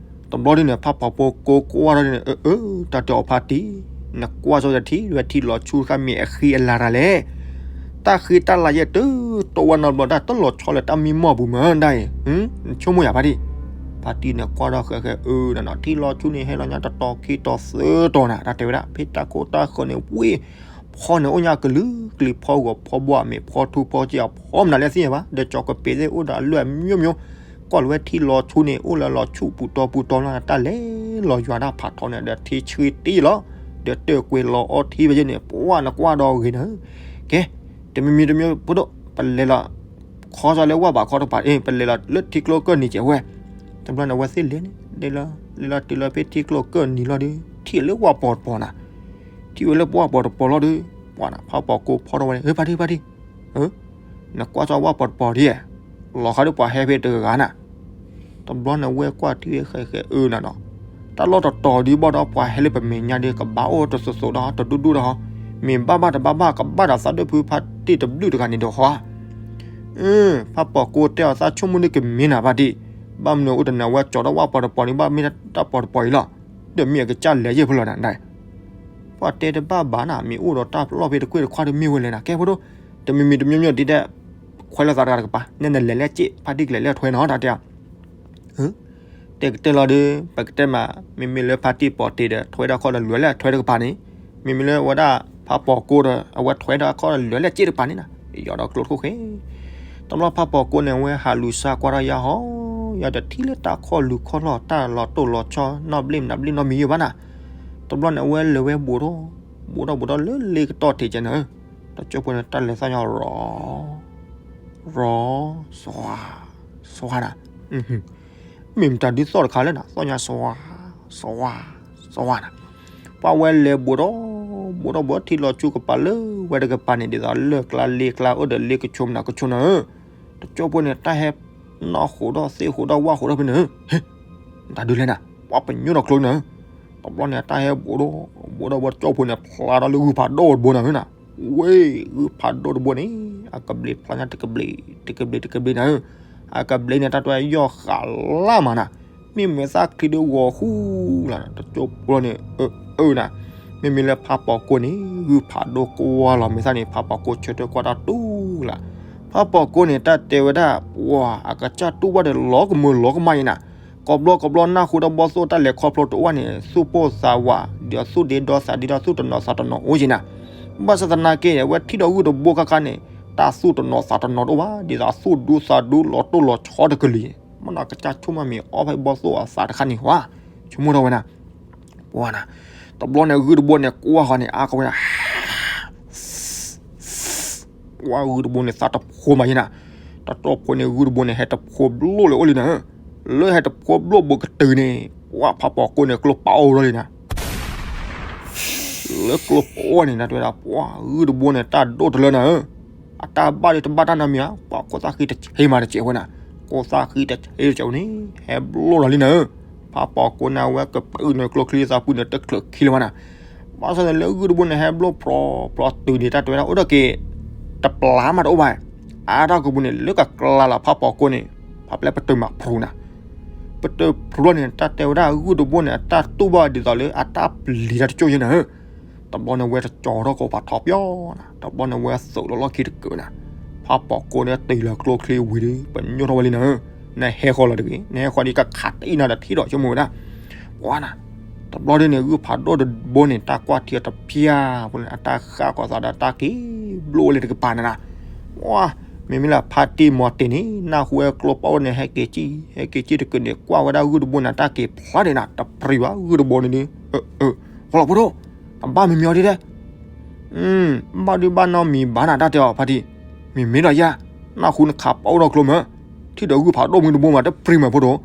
တဘျီဒ်န့ၣ် ဖးပိာ်ဖိကိးကွၢ်ထီၣ်ဒ်န့ၣ် အၢ အၢ တၢ်တဲအီၤဖါတံၢ်, နကွၢ်စီၤယထံၣ်ဝဲထံလီၤဆူတခါမ့ၢ်အဃံအလၤတၢ်လဲၣ်, တၢ်ဃံတၢ်လၤယဲၢ်တုၤတိဝဲနီတဘျီ တၢ်တလီၤဆီလၢတၢ်မံမီၢ်ပူၤမးဒၣ်အံၤ, နဆိကမိၣ်ယၤဖါတံၢ်, ဖါတံၢ်န့ၣ်ကွၢ်ထီၣ်ဃဲးဃဲးအၢနၤနီၤ ထံလီၤဆူန့ၣ် ဟဲလီၤညါတတီၤခံတီၤသၢတီၤနၤ တၢ်တဲဝဲဒၣ် ဖဲတၢ်ခိတၢ်ဃၢၤန့ၣ်ဝ့ၢ် ဖီန့ၣ်အိၣ်ညါကလုာ်ကလုာ် ဖီဂီၤဖီဘီ အမ့ၢ်ဖီထူဖီစ့အဖီမနုၤလဲၣ်သ့ၣ်ညါဘၣ် ဒီးကၠီၤကပ့ၤသ့ၣ်အိၣ်ဒီးအလွဲၢ်အမျိုးမျိုး, ကွၢ်လီၤဝဲထံလီၤဆူန့ၣ် အိၣ်လၢလီၤဆူပူၤတီပူၤတီလီၤ တၢ်လဲၤလီၤယွၤတၢ်ဖးထီန့ၣ် ဒီးထံဆှံတ့ၢ်လီၤ, ဒီးတၢၢ်ကွဲးလီၤအီထံဝဲယဲန့ၣ် ပှၢ်နကွၢ်ဒီးဂ့ၤနၤ, ကဲ, တမံၤမံၤတမံၤဖိဒိၣ် ပလဲၤလီၤ ခီစီလၢဝၣ်ဘးခီတပၤ ပလဲၤလီၤလၢထံကျိကၢၢ်နံၤကဲးဝဲ, တဘျီန့ၣ် အဝဲသ့ၣ်လဲၤန့ၣ် လဲၤလီၤ လဲၤလီၤတုၤလီၤဖဲထံကျိကၢၢ်နံၤလီၤဒီး ထံၣ်လၢဝၣ်ပီၤတပီၤနၤ, ထံၣ်ဝဲလၢပှၢ်ပီၤတပီၤလီၤဒီး ပှၢ်နၤ ဖးပိာ်ကိးဖီထီၣ်ဝဲန့ၣ် ဟ့ ဖါတံၢ် ဖါတံၢ်, နကွၢ်စီဝၣ်ပီၤတပီၤဒ်, လီၤဃာ်ဒီးပှၤဟဲဖဲတဂၤဂၤနၤ, တဘျီန့ၣ် ဝဲကွၢ်ထံၣ်ဝဲဃဲးဃဲးအၢနၤနီၤ, တၢ်လီၢ်တတီၤဒ်ဘၣ်ဒီး ပှၤဟဲလၢပမဲာ်ညါဒီး ကဘၣ်အိၣ်တစိၤစိၤဒီး တဒူၣ်ဒူၣ်ဒီး မ့ၢ်ဘၣ်ဘၣ်တဘၣ်ဘၣ် ကဘၣ်ဒီးသးဒိၣ်ဖုဖါတံၢ်တဘျုးတဂၤန့ၣ်ဒီးဟီဧါ. အၢ ဖးပီၤကိတဲအီၤ သးဆိကမိၣ်န့ၣ်ကမ့ၢ်နၤဖါတံၢ်, ဘၣ်မနုၤအိၣ်တနၤဝဲကၠီၤဒီးဝၣ်ပီၤတပီၤန့ၣ် ဘၣ်မ့ၢ်တၢ်ပီၤတပီၤအံၤလီၤ. ဒီးမ့ၢ်အကစၢ်လဲၤယဲၢ်ဖဲလဲၣ်နၤ ပှၤတဲတဘၣ်ဘၣ်နၤ မ့ၢ်အိၣ်ဒီးတၢ်လီၢ်ဖဲတကွ့ၢ်တခွါတမ့ၢ်ဝဲလဲၣ်နၤ ကဲဖိဒိၣ်, တမံၤမံၤတမံၤမံၤဒ်တဲ ခွဲးလီၤသးတဂၤတကပၤ နဲနလဲၤလဲၣ်စ့ၣ် ဖါတံၢ်ကလဲၤလဲၣ်ထွဲနီၤ တၢ်တဲအီၤ. တဲကတဲလီၤဒီး ပကတဲမး မ့မ့ၢ်လၢဖါတံၢ်ပီၤတ့ၢ်ဒီး ထွဲဒၣ်ခီၣ်ဒီးလဲၤလဲၣ်ထွဲတကပၤန့ၣ်, မ့မ့ၢ်လၢဝဲဒၣ်ဖးပီၤကိဒီး အဝဲထွဲဒၣ်ခီၣ်ဒီးလဲၤလဲၣ်စ့ၣ်တကပၤန့ၣ်နၤ, ယီၤဒီးကျိတခိၣ်ဃဲ တဘျီဖးပီၤကိန့ၣ် အဝဲဟးလူၤစါကွၢ်ထီၣ်ယါဟီ, ယီၤတထံၣ်လၢတၢ်ခီၣ်လူၤခီၣ်လီၢ် တၢ်လီၤတိၢ်လီၤဆီ နီၣ်ဘျ့ၣ်နၣ်ဘျ့ၣ်နီတမံၤယဲၢ်ဘၣ်နၤ. တဘျီန့ၣ် အဝဲလဲၤဝဲဘူးထီၣ် ဘူးထီၣ်ဘူးထီၣ်လၢလ့ကတီၢ်ထံးကဲနၤ, တကၠိဖိန့ၣ် တၢ်လဲၤသီၣ်ညါရီၤ ရီၤ စှၤ စှၤနၤ, မ့ၢ်မတၤဒုးသီၣ်တခါလၢနၤ သီၣ်ညါစှၤ စှၤ စှၤနၤ. ပှၤဝဲလဲၤဘူးထီၣ် ဘူးထီၣ်ဘူးထံၣ်လီၤဆူကပၤလၢဝဲတကပၤန့ၣ် ဒ်သိးလၢကျါလ့ကျါအိၣ်ဒီးလ့ကဆိမနၤကဆိနၤဧၢ, တကၠိဖိန့ၣ် တၢ်ဟဲနီၣ်ဃိးဒီးသ့ၣ်ဃိးဒီးဝၣ်ဃိးဒီးဖဲန့ၣ်, ဟ့ၣ် မတၤဒုးလဲၣ်နၤ ပှၤပညိၣ်ဒီးကျိနၤ, တဘျီန့ၣ် တၢ်ဟဲဘူးထီၣ် ဘူးထီၣ်ဘူးထီၣ် တကၠိဖိန့ၣ် ဖျါထီၣ်လၢဂုၢ်ဖးဒိၣ်တဘိနၤဧၢနၤ, ဝ့ၢ် ဂုၢ်ဖးဒိၣ်တဘိန့ၣ် အကဘျံးဖျါညါတကဘျံး တကဘျံးတကဘျံးနၤဧၢ, အကဘျံးန့ၣ် တၢ်တဲယီၢ်ဃးလၢ်မးနၤ, မ့မ့ၢ်သၣ်ချံဒုးဂီၤဃူလၢ် တကၠိဖိန့ၣ် အၢ အၢနၤ, မ့မ့ၢ်လၢဖးပီၤကိန့ၣ် ဂုၢ်ဖးဒိၣ်ကွၢ်လီၤမ့ၢ်သၣ်န့ၣ် ဖးပီၤကိဆၢထၢၣ်ကွၢ်တၢ်တူၢ်လၢ်, ဖးပီၤကိန့ၣ် တၢ်တဲဝဲဒၣ် ပှၤအကစၢ်တူၢ်ဘၣ်ဒီးလီၤကမၢလီၤကမၣ်ယဲနၤ, ကိးဘျီကိးဘျီနၢ်ဟူဒီးဘီၣ်သိၣ်တၢ်လဲၤခီဖျိတအိၣ်ဘၣ်န့ၣ် သူၣ်ပိၢ်သးဝး ဒီးသူၣ်ဒ့ဒီသးဒ့ဒီးသူၣ်တနီၤသးတနီၤအိၣ်ယဲနၤ, ဘၣ်ဆၣ်သနာ်က့န့ၣ် အဝဲထံၣ်ဒီးဂုၢ်တဘိခါခါန့ၣ် တၢ်သူၣ်တနီၤသးတနီၤတအိၣ်ဘၣ် ဒ်သိးသူၣ်ဒူသးဒူလီၤတိၢ်လီၤဆီတကလုာ်, မ့ၢ်နီၢ်ကစၢ်ဆိကမိၣ်မ့ၢ်အီၣ်ဖဲဘီၣ်သိၣ်အသးတခါန့ၣ်ဝဲ ဆိကမိၣ်ထီၣ်ဝဲနၤ ပှၤနၤ, တဘျီန့ၣ် ဂုၢ်တဘိန့ၣ် ကွၢ်ဃီန့ၣ် အါကဝဲနၤ, ပှၤဂုၢ်တဘိန့ၣ် သးတဖိမးယဲနၤ, တတီၢ်ဖိန့ၣ် ဂုၢ်တဘိန့ၣ် ဟဲတဖိဘျိၣ်လၢအိၣ်လံနၤ, လၢဟဲတဖိဘျိၣ်ဘူးကတုၤန့ၣ် ပှၤဖးပီၤကိန့ၣ် ကျိပာ်အီၤဝဲလံနၤ လၢကျိပာ်အီၤန့ၣ် တၢ်တဲဝဲဒၣ် ပှၤဂုၢ်တဘိန့ၣ် တၢ်ဒိၣ်တလၢနၤဧၢ, အတၢ်ဘၣ်ဒုးတဘၣ်တၢ်နီတမံၤဧါ, ပှၤကိးသၣ်ဃံတဆ့မးတစဲးဝဲနၤ, ကိးသၣ်ဃံတဆ့တစဲးဝဲန့ၣ် ဟဲဘျိၣ်လီၤလံနၤဧၢ, ဖးပီၤကိန့ၣ် အဝဲကပုာ်န့ၣ် ကျိချံသးပူၤန့ၣ် တချုးခံလၢၤဘၣ်နၤ, ဘၣ်ဆၣ်န့ၣ်လၢဂုၢ်တဘိန့ၣ် ဟဲဘျိၣ်ဖြီဖြီတုၤန့ၣ် တၢ်တဲဝဲဒၣ် အိၣ်ဒီးက့ၤ တပျၢ်မးတအိၣ်ဘၣ်, အါတၢ်ကပူၤန့ၣ် လၢကကျါလီၤဖးပီၤကိန့ၣ် ဖးပျဲပတုာ်မးဖရူနၤ ပတုာ်ဖရူလီၤန့ၣ် တၢ်တဲဝဲဒၣ်ဂုၢ်တဘိန့ၣ် အတၢ်တူၢ်ဘၣ်ဒ်သိးလၢအတၢ်ပျံၤတၢ်တကၠိၢ်ယဲနၤဧၢ, တဘျီန့ၣ် ဝဲတကၠီၤထီၣ်ကိးပၤထီပၠီနၤ, တဘျီန့ၣ် ဝဲသုးလီၤလီၢ်ခံတကုာ်နၤ, ဖးပီၤကိန့ၣ် တ့ၢ်လၢကျိချံဝံၤဒီး ပညိၣ်ထီၣ်ဝဲလံနၤဧၢ, နဟဲဃီၤလီၤတဂ့ၤ, နဟဲဃီၤဒီးကခးတံၢ်နၤဒီးထံၣ်ဒီးဆိကမိၣ်ဝဲဒၣ်, ပှၤနၤ, တဘျီဒ်န့ၣ် ဂုၢ်ဖးဒိၣ်တဘိန့ၣ် တၢ်ကွၢ်ထံအီၤတပျၢ်ဖိန့ၣ် အတၢ်ဃၣ်ကီၤသးဒီးတၢ်က့ၤဘျိၣ်ဝဲလၢတကပၤနၤနၤ, ပှၤ မ့မ့ၢ်လၢဖါတံၢ်မီၤတ့ၢ်န့ၣ် နၢ်ဟူဝဲကျိပာ်အိၣ်န့ၣ် ဟဲက့ၤကံၣ် ဟဲက့ၤကံၣ်တကုာ်န့ၣ် ကွၢ်ဝဲဒၣ်ဂုၢ်တဘိန့ၣ် တၢ်က့ၤဖျါဒံးနၤ တပြံၤဘၣ် ဂုၢ်တဘိန့ၣ်ဒီး, အၢ အၢ ဃီလီၤဖိဒိၣ်, အဘၣ်မံၤမံၤအီၤဒ်လဲၣ်, ဘၣ်ဒုးဘၣ်နီတမံၤဘၣ်နၤ တၢ်တဲအီၤဖါတံၢ်, မ့မ့ၢ်ဒီးယၤ, နၢ်ဟူနခးပာ်အိၣ်ဒီးကျိမး, ထံၣ်ဒီးဂုၢ်ဖးဒိၣ်မုၢ်တဘိမး တပြံၤမးဖိဒိၣ်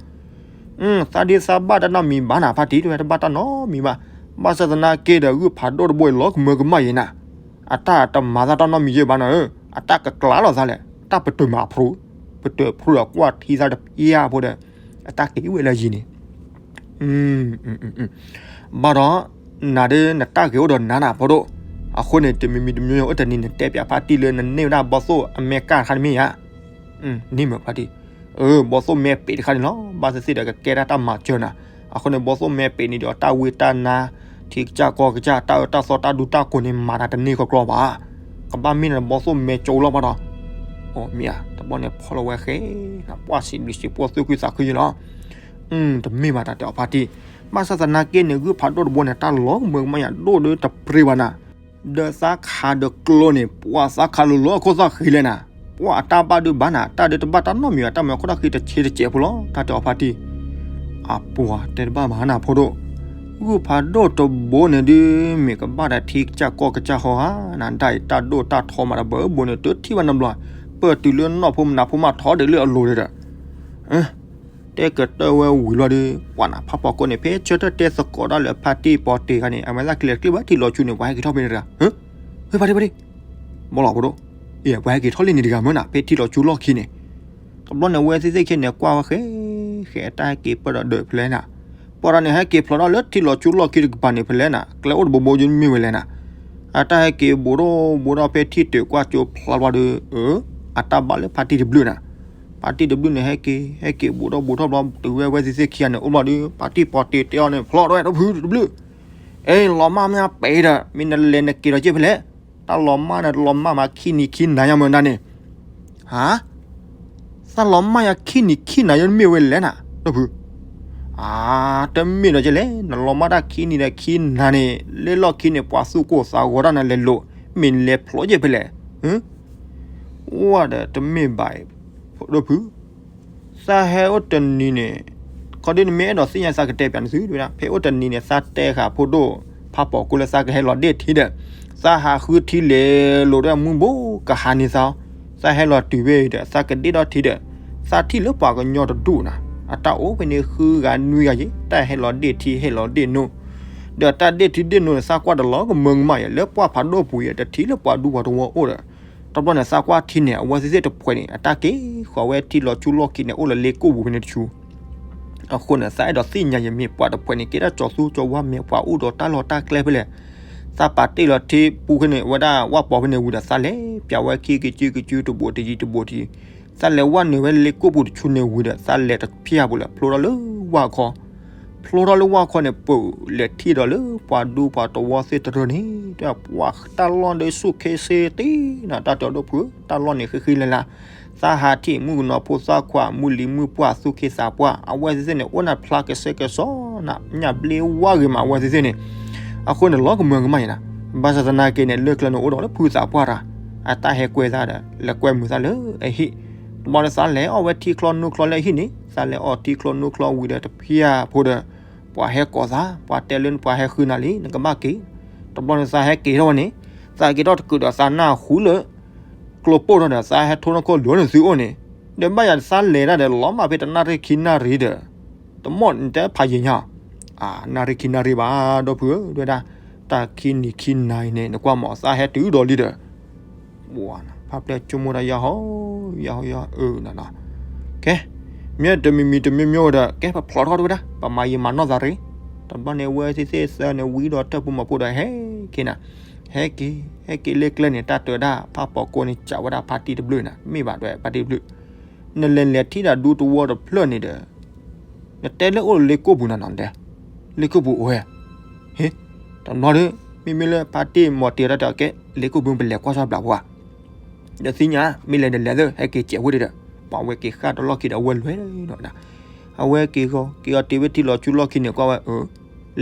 သးဒ့သးဘၣ်တၢ်နီတမံၤဘၣ်နၤ ဖါတံၢ်တဲဝဲ တဘၣ်တၢ်နီတမံၤဘၣ်, ဘၣ်ဆၣ်သနာ်က့ဒီး ဂုၢ်ဖးဒိၣ်တဘိအံၤလီၤကမၢကမၣ်ယဲနၤ, အတၢ်တမၤသးတၢ်နီတမံၤယဲဘၣ်နၤဧၢ, အတၢ်ကကျါလီၤသးလဲၣ်, တၢ်ပတုာ်မးအဖရူ, ပတုာ်ဖရူဒီးကွၢ်ထံသးတပျၢ်ဖိဒီး, အတၢ်က့ၤဝဲလၢယံၤန့ၣ် ဘၣ်ဒီး, နၤဒီးနတၢ်ဂ့ၤအိၣ်ဒီးနၤနၤဖိဒိၣ်, အဃိန့ၣ် တမံၤမံၤတမံၤမံၤအိၣ်တနံၤ နတဲပၠးဖါတံၢ်လၢနန့ၢ်ဝဲဒၣ်ဘီၣ်သိၣ်အမဲာ်ကၢ်တခါန့ၣ်မ့ၢ်ဧါ, န့ၢ်မးဖါတံၢ်, အၢ ဘီၣ်သိၣ်မဲာ်ပ့ၤတခါန့ၣ်လီၤ, ဘၣ်သ့ၣ်သ့ၣ်ဒီးကကဲဒၣ်တၢ်မၤစၢၤနၤ, အဃိန့ၣ် ဘီၣ်သိၣ်မဲာ်ပ့ၤန့ၣ်ဒီးတၢ်ဝံတၢ်နါ, ထံကစၢ်ကီၢ်ကစၢ် တၢ်အၢတၢ်သီတၢ်ဒူတၢ်ကိးန့ၣ် မၤတၢ်တန့ၢ်ကီကီဘၣ်, ကဘၣ်မ့ၢ်နၤဘီၣ်သိၣ်မဲာ်ကၠိလီၤဘၣ်ဒီး, အိ မ့ၢ်ဧါ, တဘျီန့ၣ်ဖီၣ်လီၤဝဲဃဲ, နပှၢ်စံးဘျုးစံးဖှိၣ်သူၣ်ခုသးခုယလီၤ တမ့ၢ်ဘၣ်တၢ်တဲအီၤဖါတံၢ်, ဘၣ်ဆၣ်သနာ်က့န့ၣ် ဂုၢ်ဖးဒိၣ်တဘိန့ၣ် တၢ်လီၤကမၢကမၣ်ယၤဒိၣ်ဒီးတပြံၤဘၣ်နၤ, ဒီးသးခးဒီးကျိန့ၣ် ပှၤသးခးလီၤလီၤအခိၣ်သၣ်ဃံလဲၣ်နၤ, ပှၤအတၢ်ဘၣ်ဒုးဘၣ်နၤ တၢ်ဒုးတဘၣ်တၢ်နီတမံၤဘၣ် တၢ်မၤခိၣ်တၢ်ဃံတဆ့တစဲးဖိလီၤ တၢ်တဲအီၤဖါတံၢ်, အပှၤတဲတဘၣ်မၤနၤဖိဒိၣ်, ဂုၢ်ဖးဒိၣ်တဘိန့ၣ်ဒုး မ့ၢ်ကဘၣ်ဒီးထံကစၢ်ကီၢ်ကစၢ်ဟီဧါ, နဒၣ်အံၤတၢ်ဒိၣ်တၢ်ထီမးတဘၣ်ဘိန့ၣ် တထံၣ်ဘၣ်နဘျီ, ပၢၢ်တုၤလၢနီၢ်ဖိမနၤဖိမးထီဒံးလၢအလိၤဒီး တဲကတၢၢ်ဝဲဝံၤလီၤဒီး ပှၤနၤဖးပီၤကိးန့ၣ် ဖဲဆၢထၢၣ်တဲသကိးတၢ်လၢဖါတံၢ်ပီၤတ့ၢ်ခါန့ၣ် အဝဲသ့ၣ်ကျဲၤကျဲၤဘၣ်ထံၣ်လီၤဆူန့ၣ် ပှၤဟဲက့ၤထီၣ်ဖဲန့ၣ်တဂၤ, ဟ့ၣ်ဖါတံၢ်ဖါတံၢ်, ဘီလီၤဖိဒိၣ်, အ့ ပှၤဟဲက့ၤထီၣ်လံန့ၣ်တဂၤမ့ၢ်နၤ ဖဲထံၣ်လီၤဆူလီၢ်ခံန့ၣ်, တဘျီန့ၣ် အဝဲသ့ၣ်သ့ၣ်ခဲန့ၣ် ကွၢ်ဝဲဃဲ, ဃဲအတၢ်ဟဲက့ၤပၢၢ်ဒီးဒၢးဖျဲနၤ, ပှၤတဂၤန့ၣ် ဟဲက့ၤဖျိးထီၣ်လၢထံလီၤဆူလီၢ်ခံတကပၤန့ၣ်ဖဲလဲၣ်နၤ, ကျဲအိၣ်တဘိဘိယမ့ၢ်ဝဲလဲၣ်နၤ, အတၢ်ဟဲက့ၤဘူးထီၣ်ဘူးထီၣ်ဖဲထံတုၤကွၢ်ကၠိဖျါဘျီဒီး အၢ အတၢ်ဘၣ်လၢဖါတံၢ်တဘျုးနၤ, ဖါတံၢ်တဘျုးန့ၣ် ဟဲက့ၤ ဟဲက့ၤဘူးထီၣ်ဘူးထီၣ်ဘျီ တုၤဝဲအဝဲသ့ၣ်ခံဂၤန့ၣ် အိၣ်ဘျီဒီး ဖါတံၢ်ပီၤတ့တဲအီၤန့ၣ် ဖျိးထီၣ်ဝဲဒီးဖုတဘျုး, အဲ လီၤမၢ်မ့ၢ်ပှဲၤဒီး မ့ၢ်နလဲၤနက့ၤဒီးက့ၤဖဲလဲၣ်, တၢ်လီၤမၢ်န့ၣ် လီၤမၢ်မးခံနံၤခံနၤညါမ့ၢ်နၤန့ၣ်, ဟါ သးလီၤမၢ်ယၤခံနံၤခံနၤယမ့ၢ်ဝဲလဲၣ်နၤ ဒီပုၢ်, အါ တမ့ၢ်ဒီးကလဲၣ် နလီၤမၢ်တၢ်ခံနံၤဒီးခံနၤန့ၣ် လၢလီၢ်ခံန့ၣ် ပှၤသူၣ်ကိၢ်သးဂီၤတၢ်နၤလဲၤလိာ် မ့ၢ်နလဲၤဖျိးယဲၢ်ဖဲလဲၣ်, ဝဲဒီးတမ့ၢ်ဘၣ်အံၤ, ဒီပုၢ် သးဟဲအိၣ်တနံၤန့ၣ်, ခီဒ်နမ့ၢ်အဲၣ်ဒိးသ့ၣ်ညါသးကတဲပျးနသုတဝဲဒၣ် ဖဲအိၣ်တနံၤန့ၣ် သးတဲဃာ်ဖိဒိၣ် ဖးပိာ်ကိလၢသးကဟဲလီၤဒ့ၣ်ထံဒီး, သးဟးဃုထံလဲၤလိာ်ဒီးမူဘိကဟးန့ၢ်သး, သးဟဲလီၤတုၤဖဲအံၤဒီး သးကဒ့ၣ်ထီၣ်ထံဒီး, သးထံၣ်လၢပှၤကညီတဒူၣ်နၤ, အတၢ်အိၣ်ဖဲန့ၣ်ဃုဂၤနွံဂၤယဲၢ် တၢ်ဟဲလီၤဒ့ၣ်ထံဟဲလီၤဒ့ၣ်နိ, ဒီးတၢ်ဒ့ၣ်ထံဒ့ၣ်နိန့ၣ် သးကွၢ်တလီၤကမၢကမၣ်ယဲၢ် လၢပှၢ်ဖးဒိၣ်ပူၤယဲၢ် တထံၣ်လၢပှၤဒူပှၤတဝီအိၣ်ဒီး, တဘျီန့ၣ် သးကွၢ်ထံန့ၣ် အဝဲသ့ၣ်သ့ၣ်တဖှဲးန့ၣ် အတၢ်က့ၤဃီၤဝဲထံလီၤဆူလီၢ်ခံန့ၣ် အိၣ်လၢလ့ကိၣ်ပူၤဖဲန့ၣ်တဆူ အဃိန့ၣ် သးအဲၣ်ဒိးသ့ၣ်ညါယမ့ၢ်ပှၤတဖှဲးန့ၣ် ကဲဒၣ်ကၠီၤသူကၠီၤဝါ မ့ၢ်ပှၤအိၣ်ဒီးတၢ်လီၢ်တၢ်ကျဲဖဲလဲၣ်, သးပာ်တ့ၢ်လီၤထံပူၤဖဲန့ၣ် ဝဲဒၣ်ဝၣ်ပီၤဖဲန့ၣ်ဝံၤဒီး သးလဲၤပျးဝဲခံကစုကစုတဘိးတယံၤတဘိးတယံၤ, သးလဲၤဝဲနုာ်ဝဲလ့ကိၣ်ပူၤတဆူန့ၣ်ဝံၤဒီး သးလဲၤတဖျၢၣ်ပူၤလၢ ဖျိထီၣ်လၢဝၣ်ခီ ဖျိထီၣ်လၢဝၣ်ခီန့ၣ် ပလဲၤထံၣ်ဒီးလၢပှၤဒူပှၤတဝီသ့ၣ်တရၢန့ၣ် တၢ်ပှၢ်တၢ်လီၢ်ဒီးဆူၣ်ခ့စ့တ့ၢ်နၤ တၢ်တဲဒီပုၢ် တၢ်လီၢ်န့ၣ်ဃံဃံလၤလၤ, သးဟးထံၣ်မုၣ်ကနီၤဖိသၣ်ခွါ မုၢ်လံၤမုၢ်ပှၢ်သူၣ်က့သးပှၢ် အဝဲသ့ၣ်သ့ၣ်န့ၣ် အိၣ်နၢ်ဖျါကစဲကစီနၤ ညၣ်ဘျ့ဝါဂ့ၤမး အဝဲသ့ၣ်သ့ၣ်န့ၣ်, အဃိန့ၣ် လီၤကမၢကမၣ်ယဲၢ်နၤ, ဘၣ်ဆၣ်သနာ်က့န့ၣ် လၢကျဲန့ၣ်အိၣ်ဒီးလၢဖုသးပှၢ်တၢ်, အတၢ်ဟဲကွဲသးဒီး လဲၤကွဲမုာ်သးလၢအဟံၣ်, တဘျီန့ၣ် သးလဲၤအီၣ်ဝဲထံချီနိချီလၢအဟံၣ်န့ၣ် သးလဲၤအီၣ်ထံချီနိချီဝံၤဒီးတဖျၢၣ်ဖိဒီး ပှၤဟဲကိးသး ပှၤတဲလၢပှၤဟဲဃုနၤလံ နကဘၣ်က့ၤ, တဘျီန့ၣ် သးဟဲက့ၤထီၣ်ဝဲန့ၣ် သးက့ၤထီၣ်တကုာ်ဒီးသးနၢ်ဟူလၢ ကျိပိၢ်ထီၣ်ဒီး သးဟဲထိၣ်နီၢ်ခိၣ်လၢနသုအိၣ်န့ၣ်, ဒီးဘၣ်ယၤသးလဲၤတၢ်ဒီး လီၤမၢ်ဖဲတနၣ်ရံၣ်ခံနၣ်ရံၣ်ဒီး တမီၢ်နတဲဖးယံာ်ညါ, အါ နၣ်ရံၣ်ခံနၣ်ရံၣ်ဘၣ် ဒီပုၢ်ဧၢ တဲဝဲဒၣ်, တၢ်ခံနံၤခံနၤအံၤန့ၣ် နကွၢ်မး သးဟဲတုၤဒီးလံဒီး ဖါပျဲၢ်ဆိကမိၣ်တၢ်ယၢ်ဟီ ယၢ်ဟီယၢ်အၢနၤနီၤ, ကဲ, မ့ၢ်တမံၤမံၤတမံၤမံၤဒီး ကဲ ပဖျိးထီၣ်တဝဲဒၣ် ပမၤယံာ်မၤနီၢ်သးရ့, တဘျီန့ၣ် အဝဲသ့ၣ်သ့ၣ်သၢန့ၣ် ဝံဒီးတၢ်ပူၤမီၤဖိဒီးဟဲက့ၤနၤ, ဟဲက့ၤ ဟဲက့ၤလၢကျဲန့ၣ် တၢ်တဲဝဲဒၣ် ဖးပိာ်ကိန့ၣ် ကးဝဲဒၣ်ဖါတံၢ်တဘျုးနၤ မ့ၢ်ဘၣ်တဲ ဖါတံၢ်တဘျုး, နလဲၤလဲၤထံၣ်ဒၣ်ဒူတဝီတဖျၢၣ်န့ၣ်ဒီး နတဲလၢအိၣ်လၢလ့ကိၣ်ပူၤနၤနီၤတဲ, လ့ကိၣ်ပူၤအိၣ်ဝဲ, ဟ့, တဘျီဒီး မ့မ့ၢ်လၢဖါတံၢ်မီၤတ့ၤတၢ်တဲကဲ လ့ကိၣ်ပူၤပလဲၤကွၢ်ဆီဘျးပှၤ ဒီးသ့ၣ်ညါ မ့ၢ်လဲၤဒီးလဲၤသၢ ဟဲက့ၤစဲးဝဲဒၣ်ဒီး ပှၤဝဲက့ၤဃၣ်တလီၢ်ခံဒီးအဝဲလဲၤဒီး, အဝဲက့ၤဃီၤက့ၤအီၤတ့ၢ်ဝဲထံလီၤဆူလီၢ်ခံန့ၣ် ကွၢ်ဝဲအၢ,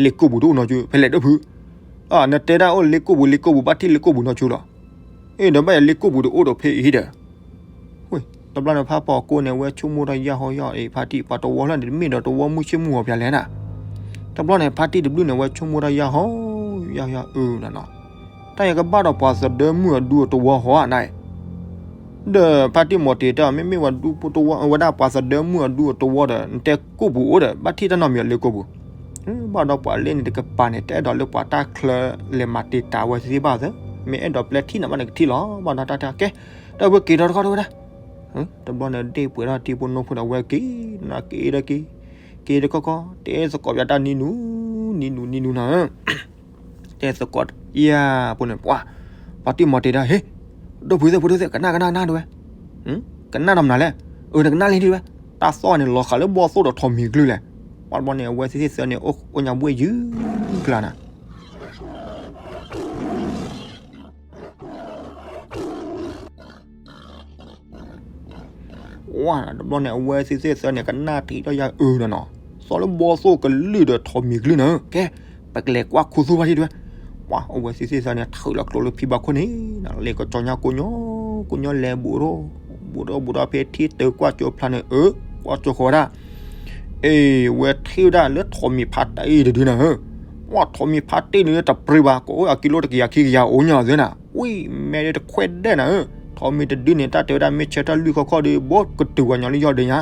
လ့ကိၣ်ပူၤတအိၣ်နီတစု ဖဲလဲၣ်ဒီးဖု, အၢ နတဲဒၣ်အိၣ်လ့ကိၣ်ပူၤ လ့ကိၣ်ပူၤ ဘၣ်ထံၣ်လ့ကိၣ်ပူၤနီတစုလီၤ, အ့ ဒီးဘၣ်ယၤလ့ကိၣ်ပူၤတအိၣ်ဒီးဖဲအံၤဒီး ဝ့ၢ် တဘျီန့ၣ် ဖးပီၢ်ကိန့ၣ် အဝဲဆိကမိၣ်တၢ်ယၢ်ဟီယၢ်အံၤ ဖါတံၢ်ပှၤတဝီလၢန့ၣ် တမ့ၢ်ဒီးတဝီမုၢ်ဆ့ၣ်မုၢ်ဂီၤပျၢၤလဲၣ်နၤ, တဘျီန့ၣ် ဖါတံၢ်တဘျုးန့ၣ် အဝဲဆိကမိၣ်တၢ်ယၢ်ဟီယၢ်ယၢ်အၢနၤနီၤ, တၢ်အံၤကဘၣ်ဒီးပှၤသဒၢမုၣ်အဒူအတဝီဟီဧါန့ၣ်, ဒီးဖါတံၢ်မီၤတ့ၤတဲအီၤ မ့မ့ၢ်ဝဲဒူတဝီ ဝဲဒၣ်ပှၤသဒၢမုၣ်အဒူအတဝီဒီး နတဲကိၣ်ပူၤအိၣ်ဒီး ဘၣ်ထံၣ်တၢ်နီတမံၤလၢကိၣ်ပူၤ, ဘၣ်ဒီးပှၤလၢန့ၣ်တကပၤန့ၣ် တအဲၣ်ဒိးလၢပှၤတၢ်ချၢလဲၤမၤတံာ်တာ်ဝဲသ့ၣ်ဘၣ်သ့, မ့ၢ်အဲၣ်ဒိးပျဲထံၣ်နၤဘၣ်န့ၣ်ကထံၣ်လီၤ ဘၣ်ဒီးတၢ်တဲကဲ, ဒီးဝဲက့ၤထီၣ်တခီတဝဲဒၣ်, တဘျီန့ၣ်ဒ့ၣ်ပှဲၤထီၣ်ထံဖိနိဖိဒီးဝဲက့ၤ, နက့ၤဒီးက့ၤ, က့ၤတခီခီ တဲသကိးပၠးတၢ်နံၤနူၤ, နံၤနူၤနံၤနူၤနၤ တဲသကိးယၤဖိန့ၣ် ပှၤ, ပှၤတံၢ်မီၤတ့ၤဒၣ် ဟ့ၣ်, ဒီပုၢ်သ့ၣ်ဖိဒိၣ်သ့ၣ် ကနၣ်ကနၣ်ကနၣ်တဝဲ, ကနၣ်ဒီးမနုၤလဲၣ်, အၢ နကနၣ်လံတဝဲ, တၢ်သီၣ်န့ၣ် လီၤဃာ်လၢဘီၣ်သိၣ်ဒီးထိးမံၤကလုၢ်လဲၣ်, ပှၤတဘျီန့ၣ် အဝဲသ့ၣ်သ့ၣ်သၢန့ၣ် အိၣ်ညါဘှ့ၣ်ယုၢ်ကျါနၤ ဝါ တဘျီန့ၣ် အဝဲသ့ၣ်သ့ၣ်သၢန့ၣ် ကနၣ်ထံးထီၣ်ယၤအၢနၤနီၤ, သီၣ်လၢဘီၣ်သိၣ်ကလုၢ်ဒီးထိးမံၤကလုၢ်နၤ, ကဲ, ပကလဲၤကွၢ်ခူသူၣ်ဘၣ်ထံၣ်တဝဲ, ပှၤ အဝဲသ့ၣ်သ့ၣ်သၢန့ၣ် ထုးလီၤကျိလၢဖံဘၣ်ခိၣ်န့ၣ်, လဲၤကစီၤညါကိးညီ, ကိးညီလဲၤဘူးထီၣ်, ဘူးထီၣ်ဘူးထီၣ်ဖဲထံတၢကွၢ်ကၠိဖျါန့ၣ် အၢ, ကွၢ်ကၠိဃီၤဝဲဒၣ် အ့ ဝဲထံၣ်ဝဲဒၣ်လၢထိးမံၤဖးတ့ၢ်တဒုနၤဧၢ, ပှၤထိးမံၤဖးတ့ၢ်န့ၣ်တပြံဘၣ် ကအိၣ်အကံလိတကယၤခံကယၤအိၣ်ညါသ့နၤ, ဝံၤ မဲာ်ဒၣ်တခွဲးဒဲးနၤဧၢ, ထိးမံၤတဒုန့ၣ် တၢ်တဲဝဲဒၣ်မ့ၢ်ဆၢထၢၣ်လွံၢ်ခီၣ်ခီၣ်ဒီး ဘီကတုၤဝဲညီလၢယီၢ်ဒုညါ,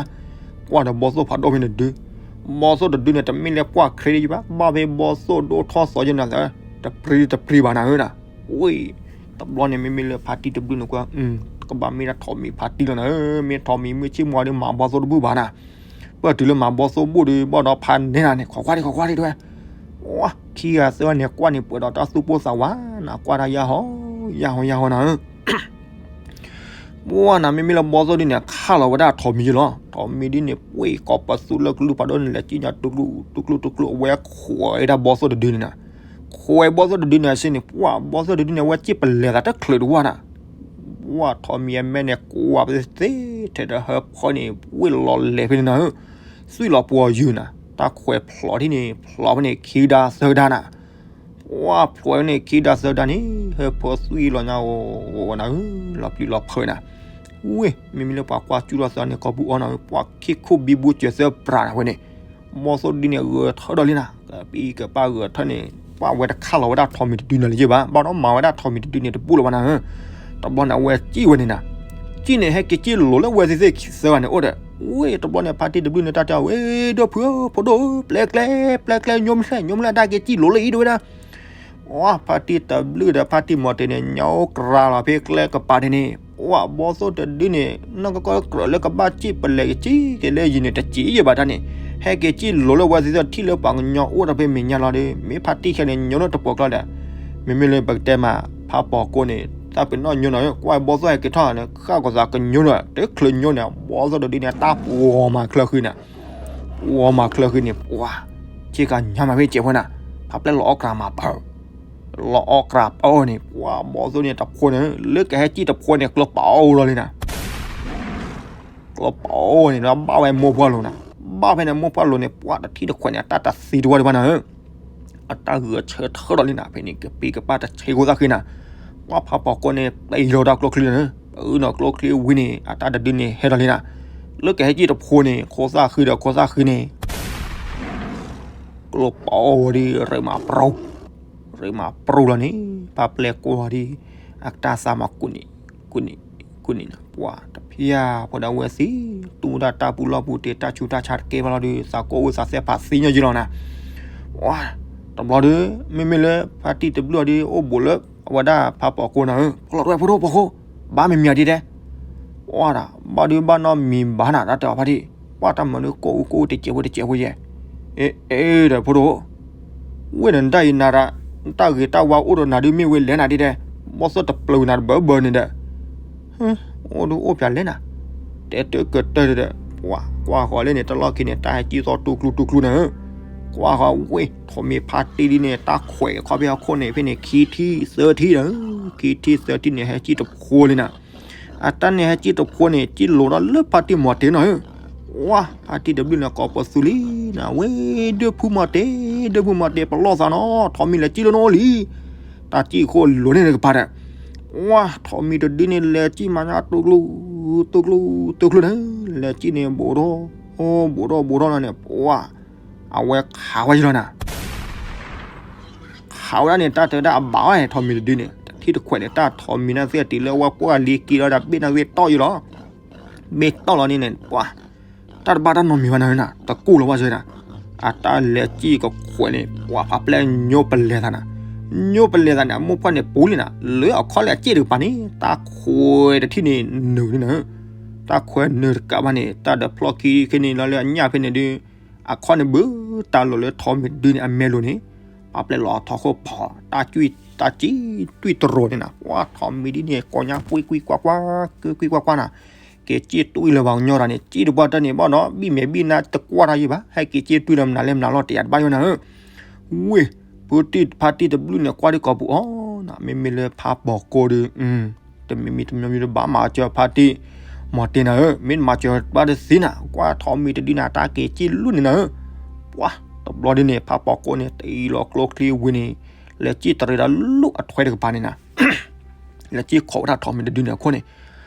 ကွၢ်ဒီးဘီသိၣ်ဖးဒိၣ်ဖဲန့ၣ်တဒု, ဘီသိၣ်တဒုန့ၣ် တမ့ၢ်လၢပှၢ်ခရံာ်ဒံးဘၣ် ဘၣ်ဖဲဘီသိၣ်ဒိၣ်ထီၣ်သီယဲနၤသၢ, တပြံတပြံဘၣ်နၤဧၢနၤ, ဝံၤ တဘျီန့ၣ် မ့မ့ၢ်လၢဖးတံၢ်တဘျုးန့ၣ်ကွၢ်, ကဘၣ်မ့ၢ်ဒၣ်ထိးမံၤဖးတံၢ်လီၤနၤဧၢ, မ့ၢ်ထိးမံၤမုၢ်ဆ့ၣ်မွၤဒီးမၤဘီသိၣ်တဘူၣ်ဘၣ်နၤ, ပၢၢ်တုၤလၢမၤဘီသိၣ်ဘိၣ်ဒီး ဘၣ်ဒီးဖးနဲနၤန့ၣ် ခိးကွၢ်ဒံး ခိးကွၢ်ဒံးတဲဝဲ, ဝါ ခံဂၤသၢဂၤန့ၣ် ကွၢ်န့ၣ်ပှဲၤဒီးတၢ်သူၣ်ပိၢ်သးဝးနၤ ကွၢ်တၢ်ယၢ်ဟီ ယၢ်ဟီ ယၢ်ဟီနၤဧၢ. ပှၢ်နၤ မ့မ့ၢ်လၢဘီသိၣ်ဒ်န့ၣ် ခးလီၤဝဲဒၣ်ထိးမံၤယလီၤ. ထိးမံၤဒ်န့ၣ် ပှ့ၤကိးပသူလၢကလုၢ်ဖးဒိၣ်န့ၣ် လဲၤစံၣ်ညါတူၢ်ကျူတူၢ်ကျူတူၢ်ကျူ အဝဲခိးဝဲဒၣ်ဘီသိၣ်တဒုန့ၣ်နၤ. ခိးဝဲဘီသိၣ်တဒုန့ၣ်အဆ့န့ၣ် ပှၢ်ဘီသိၣ်တဒုန့ၣ် အဝဲစံၣ်ပလဲၤသးတချုးတဝၢ်နၤ. ပှၢ်ထိးမံၤအမဲာ်န့ၣ် ကွၢ်ပသ့ထဲဒီးဟၢဖၢန့ၣ် ဝ့ၢ်လီၤလဲၤဖဲန့ၣ်နၤဧၢ, သွံၣ်လီၤပှီၤယုာ်နၤ. တၢ်ခွဲးဖျိးထံၣ်န့ၣ် ဖျိးဖဲန့ၣ်ခံဒါသၢဒါနၤ. ပှၢ်ဖျိးဖဲန့ၣ်ခံဒါသၢဒါန့ၣ် ဟၢဖၢသွံၣ်လီၤညါအိၣ်နၤဧၢ, လီၤပျံၤလီၤဖုးနၤ. ဝ့ၢ် မ့မ့ၢ်လၢပှၤကွၢ်စူၣ်ထီၣ်သးန့ၣ် ကိာ်ပူၤအီနၤဧၢ, ပှၢ်ခံခိၣ်ဘံဘူစၢၤသၢပြးနၤဝဲန့ၣ် ဘီသိၣ်တဒုန့ၣ် ဂဲၤထၢၣ်ဒီးလံနၤ, ကပံကပၢ်ဂဲၤထၢၣ်န့ၣ် ပှၢ်ဝဲတခးလီၤဝဲဒၣ်ထိးမံၤတဒုန့ၣ်လၢၤဘၣ်, ဘၣ်ဒီးမၤဝဲဒၣ်ထိးမံၤတဒုန့ၣ်တဘူၣ်လၢၤဘၣ်နၤဧၢ. တဘျီန့ၣ် အဝဲစံၣ်ဝဲန့ၣ်နၤ, စံၣ်န့ၣ် ဟဲက့ၤစံၣ်လိၤလၢဝဲသ့ၣ်သ့ၣ်ခံသၢဂၤန့ၣ်အိၣ်ဒီး, ဝ့ၢ် တဘျီန့ၣ် ဖါတံၢ်တဘျုးန့ၣ် တၢ်တဲဝဲ ဒိၣ်ဖုဧၢ ဖိဒိၣ်ဧၢ ပျဲကျဲ ပျဲကျဲ ညိမ့ၢ်လဲၣ် ညိမ့ၢ်လဲၣ် တၢ်က့ၤစံၣ်လိၤလၢအံၤဒိၣ်ဝဲဒၣ် ဝါ ဖါတံၢ်တဘျုးဒီးဖါတံၢ်မီၤတ့ၤန့ၣ် ညိကြၤလီၤဖဲကျဲကပၤန့ၣ်န့ၣ်, ဝါ ဘီသိၣ်တဒုန့ၣ် နီၢ်ကီၢ်ကီၢ်ကြၢးလၢကဘၣ်စံၣ်ပလဲၤကစံၣ်က့ၤလၢယံၤန့ၣ် တစံၣ်ယဲၢ်ဘၣ်တၢ်န့ၣ်, ဟဲက့ၤစံၣ်လိၤလၢဝဲသ့ၣ်သ့ၣ်ထံၣ်လၢပှၤကညီအိၣ်ဒီးဖဲမဲာ်ညါလီၤဒီး မ့ၢ်ဖါတံၢ်ခဲန့ၣ် ညိလၢတပိာ်ကျီဒီး, မ့မ့ၢ်လၢပကတဲမး ဖးပိာ်ကိန့ၣ် သးပ့ၤနီၣ်ညိနီၤ ကွၢ်ဘီသိၣ်ဟဲက့ၤထီၣ်န့ၣ် ဃၣ်ကီၤသးကညိဒီး တချုးညိန့ၣ် ဘီသိၣ်တဒုန့ၣ် တၢ်ပှီၤမၤချၢဃံန့ၣ် ပှီၤမၤချၢဃံန့ၣ် ပှၤ ဆ့ကၤညါမးဖဲစဲးဖိနၤ, ဖးပျဲၢ်လီၤအီၣ်ကြၤမၤပၢၢ်, လီၤအီၣ်ကြၤပၢၢ်န့ၣ် ပှၤဘီသိၣ်န့ၣ်တဖိန့ၣ် လၢကဟဲစံၣ်တဖိန့ၣ် ကျိပာ်အီၣ်လီၤလံနၤ, ကျိပာ်အီၣ်န့ၣ် ဘၣ်ဝဲမိၢ်ပှၢ်လိၤနၤ, ဘၣ်ဖဲန့ၣ်မိၢ်ပှၢ်လိၤန့ၣ် ပှၤတထံၣ်တခွဲးန့ၣ် အတၢ်တသံတဝၢ်ဒံးဘၣ်နၤဧၢ အတၢ်ဂဲၤဆၢထၢၣ်ဒီးလံနၤ, ဖဲန့ၣ် ကပံကပၢ်တဆဲးခိၣ်သၣ်ဃံနၤ, ပှၤဖးပိာ်ကိန့ၣ် ပျဲလီၤတၢ်ကျိချံန့ၣ်, ပအုၣ်နီၤကျိချံဝံၤန့ၣ် အတၢ်တဒုန့ၣ်ဟဲဒီးလံနၤ, လၢကဟဲစံၣ်တဖိန့ၣ် ခိၣ်သၣ်ဃံဒီးခိၣ်သၣ်ဃံန့ၣ် ကျိပာ်အီၣ်ဝဲဒ်ရ့မၤပြိ, ရ့မၤပြိလီၤန့ၣ်, ဖးပျဲၢ်ကွၢ်ဒ် အကတၢ်သးမၤကူးန့ၣ်, ကူးန့ၣ်, ကူးန့ၣ်နၤ, ပှၤတဖၠၣ်ဖိဒၣ်ဝဲသံ, တူၢ်ဝဲဒၣ်တၢ်ပူၤလီၢ်ပူၤတ့ၢ် တၢ်ဆူးတၢ်ဆါတကဲဘၣ်လီၤဒီး သးကိၢ်အိၣ်သးသဲဖးသံညီယံလီၤနၤ, ပှၤ တဘျီဒီး မ့မ့ၢ်လၢဖါတံၢ်တဘျုးအီၤဒီး အိၣ်ဘူးလၢအဝဲဒၣ်ဖးပိာ်ကိနၤဧၢ, ဖီလီၤတဝဲဖိဒိၣ်ပိာ်ကိ, ဘၣ်မံၤမံၤအီၤဒ်တဲ, ပှၤဒၣ် ဘၣ်ဒုးဘၣ်နီတမံၤဘၣ်နၤ တၢ်တဲအီၤဖါတံၢ်, ပှၤတၢ်မၤဒုးကိၢ်အူကိၢ်အူတစဲးဖိတစဲးဖိယဲၢ်, အ့ အ့ဒီးဖိဒိၣ် ဝ့ၢ်ဒီးနတၢ်အံၤနၤဒၣ်, နတၢ်ဂ့ၤတၢ်ဝါအိၣ်ဒီးနၤဒုးမ့ၢ်ဝဲလဲၣ်နၤဒ်တဲ, ဘီသိၣ်တပျုာ်နၤတဘၢဘၢန့ၣ်ဒီး, အိၣ်ဒုးအိၣ်ဖျါလဲၣ်နၤ, တဲတၢ်ကတၢၢ်ဒီး, ပှၤကွၢ်ဃီၤလၢန့ၣ် တလီၢ်ခံန့ၣ် တၢ်ဟဲစံၣ်သီတူၢ်ကျူတူၢ်ကျူနၤဧၢ, ကွၢ်ဃီၤဝ့ၢ် ထိးမံၤဖါတံၢ်ဒ်န့ၣ် တၢ်ခွဲးခီဖဲအခိၣ်န့ၣ် ဖဲန့ၣ် ခံထံၣ်သၢထံၣ်ဒီး, ခံထံၣ်သၢထံၣ်န့ၣ် ဟဲစံၣ်တဖိလံနၤ အတၢ်န့ၣ်ဟဲစံၣ်တဖိန့ၣ် စံၣ်လိၤဒီးလၢဖါတံၢ်မီၤတ့ၤနီၤဧၢ, ဝါ ဖါတံၢ်တဘျုးန့ၣ် ကိးပသူလံနၤ, ဝ့ၢ် ဒိၣ်ဖုမီၤတ့ၤ, ဒိၣ်ဖုမီၤတ့ၤ ပလီၢ်သးနီၤ, ထိးမံၤလဲၤစံၣ်လၢနအိၣ်လံ, တၢ်စံၣ်ခိၣ်လိၤန့ၣ်တကပၤဒီး, ဝါ ထိးမံၤတဒုန့ၣ် လဲၤစံၣ်မၤညါတူၢ်ကျူ, တူၢ်ကျူ, တူၢ်ကျူန့ၣ်, လဲၤစံၣ်န့ၣ် ဘူးထီၣ်, ဘူးထီၣ်ဘူးထီၣ်လီၤန့ၣ် ပှၤ အဝဲခးဝဲယလီၤနၤ ခးဝဲဒၣ်န့ၣ် တၢ်တဲဝဲဒၣ်အဘၣ်ဝဲ ထိးမံၤတဒုန့ၣ် တထံၣ်တခွဲးန့ၣ် တၢ်ထိးမံၤန့ၣ်သ့ၣ်တုၤလၢဝဲပှၢ်လံက့ၤလီၤဒီး ဘ့ၣ်န့ၣ်သ့ၣ်တီၢ်ယလီၤ, ဘ့ၣ်တီၢ်လီၤန့ၣ်န့ၣ် ပှၤ တၢ်တဘၣ်တၢ်နီတမံၤဘၣ်နၤဧၢနၤ တကူၣ်လီၤဘၣ်စၢၤနၤ, အတၢ်လဲၤစံၣ်ကခွဲးန့ၣ် ပှၤဖးပျဲၢ်ညိပလဲၤသးနၤ, ညိပလဲၤသးန့ၣ် အမိၢ်ပှၢ်န့ၣ်ပူၤလံနၤ လၢအခီၣ်လဲၢ်စ့ၣ်တကပၤန့ၣ် တၢ်ခွဲးတထံၣ်န့ၣ်နုာ်န့ၣ်နၤဧၢ, တၢ်ခွဲးနုာ်တကးဘၣ်န့ၣ် တၢ်ဒီးဖျီၣ်ခံခဲန့ၣ်လီၤလၢအညၣ်ဖဲန့ၣ်ဒုး အခီၣ်န့ၣ်ဘုးတၢ်လိၤလၢထိးမံၤတဒုန့ၣ် အမဲာ်လိၤန့ၣ် ပှၤပျဲၢ်လီၤအထီခိၣ်ဖီ တၢ်ကွံၢ်တၢ်စံၣ်တွံၢ်တရိၤန့ၣ်နၤ ပှၤထိးမံၤဒ်န့ၣ် ကိးညါကွံၢ်ကွံၢ်ကွၢ်ကွၢ် ကွံၢ်ကွံၢ်ကွၢ်ကွၢ်နၤ, က့ၤစံၣ်တွံၢ်လၢပှၤကညီတၢ်န့ၣ် စံၣ်တပှၢ်တၢၢ်န့ၣ် ဘၣ်ဒီး ဘံၣ်မဲာ်ဘံၣ်နါတကွၢ်တၢ်ယံၤဘၣ် ဟဲက့ၤစံၣ်တွံၢ်လၢမနုၤလဲၣ်မနုၤလီၤ တယာ်တဘၣ်ယိၣ်နၤဧၢ, ဝ့ၢ် ဖုတံၢ်ဖါတံၢ်တဘျုးန့ၣ် ကွၢ်ဒ်ကိးပူၤအီၤနၤ မ့မ့ၢ်လၢဖးပိာ်ကိဒုး တမံၤမံၤတမံၤမံၤတဘၣ်မၤစၢၤဖါတံၢ် မီၤတ့ၤနၤဧၢ, မ့ၢ်တမၤစၢၤဘၣ်တသ့နၤ, ကွၢ်ထိးမံၤတဒုန့ၣ် တၢ်က့ၤစံၣ်လူၢ်န့ၣ်နၤဧၢ, ပှၤ တဘျီဒ်န့ၣ် ဖးပိာ်ကိန့ၣ် တအံၤလီၤကျိချံဝံၤန့ၣ် လဲၤစံၣ်တရံးဒီးလူၢ်အထွဲတကပၤန့ၣ်နၤ, လဲၤစံၣ်ခိးဝဲဒၣ်ထိးမံၤတဒုန့ၣ်အခိၣ်န့ၣ်,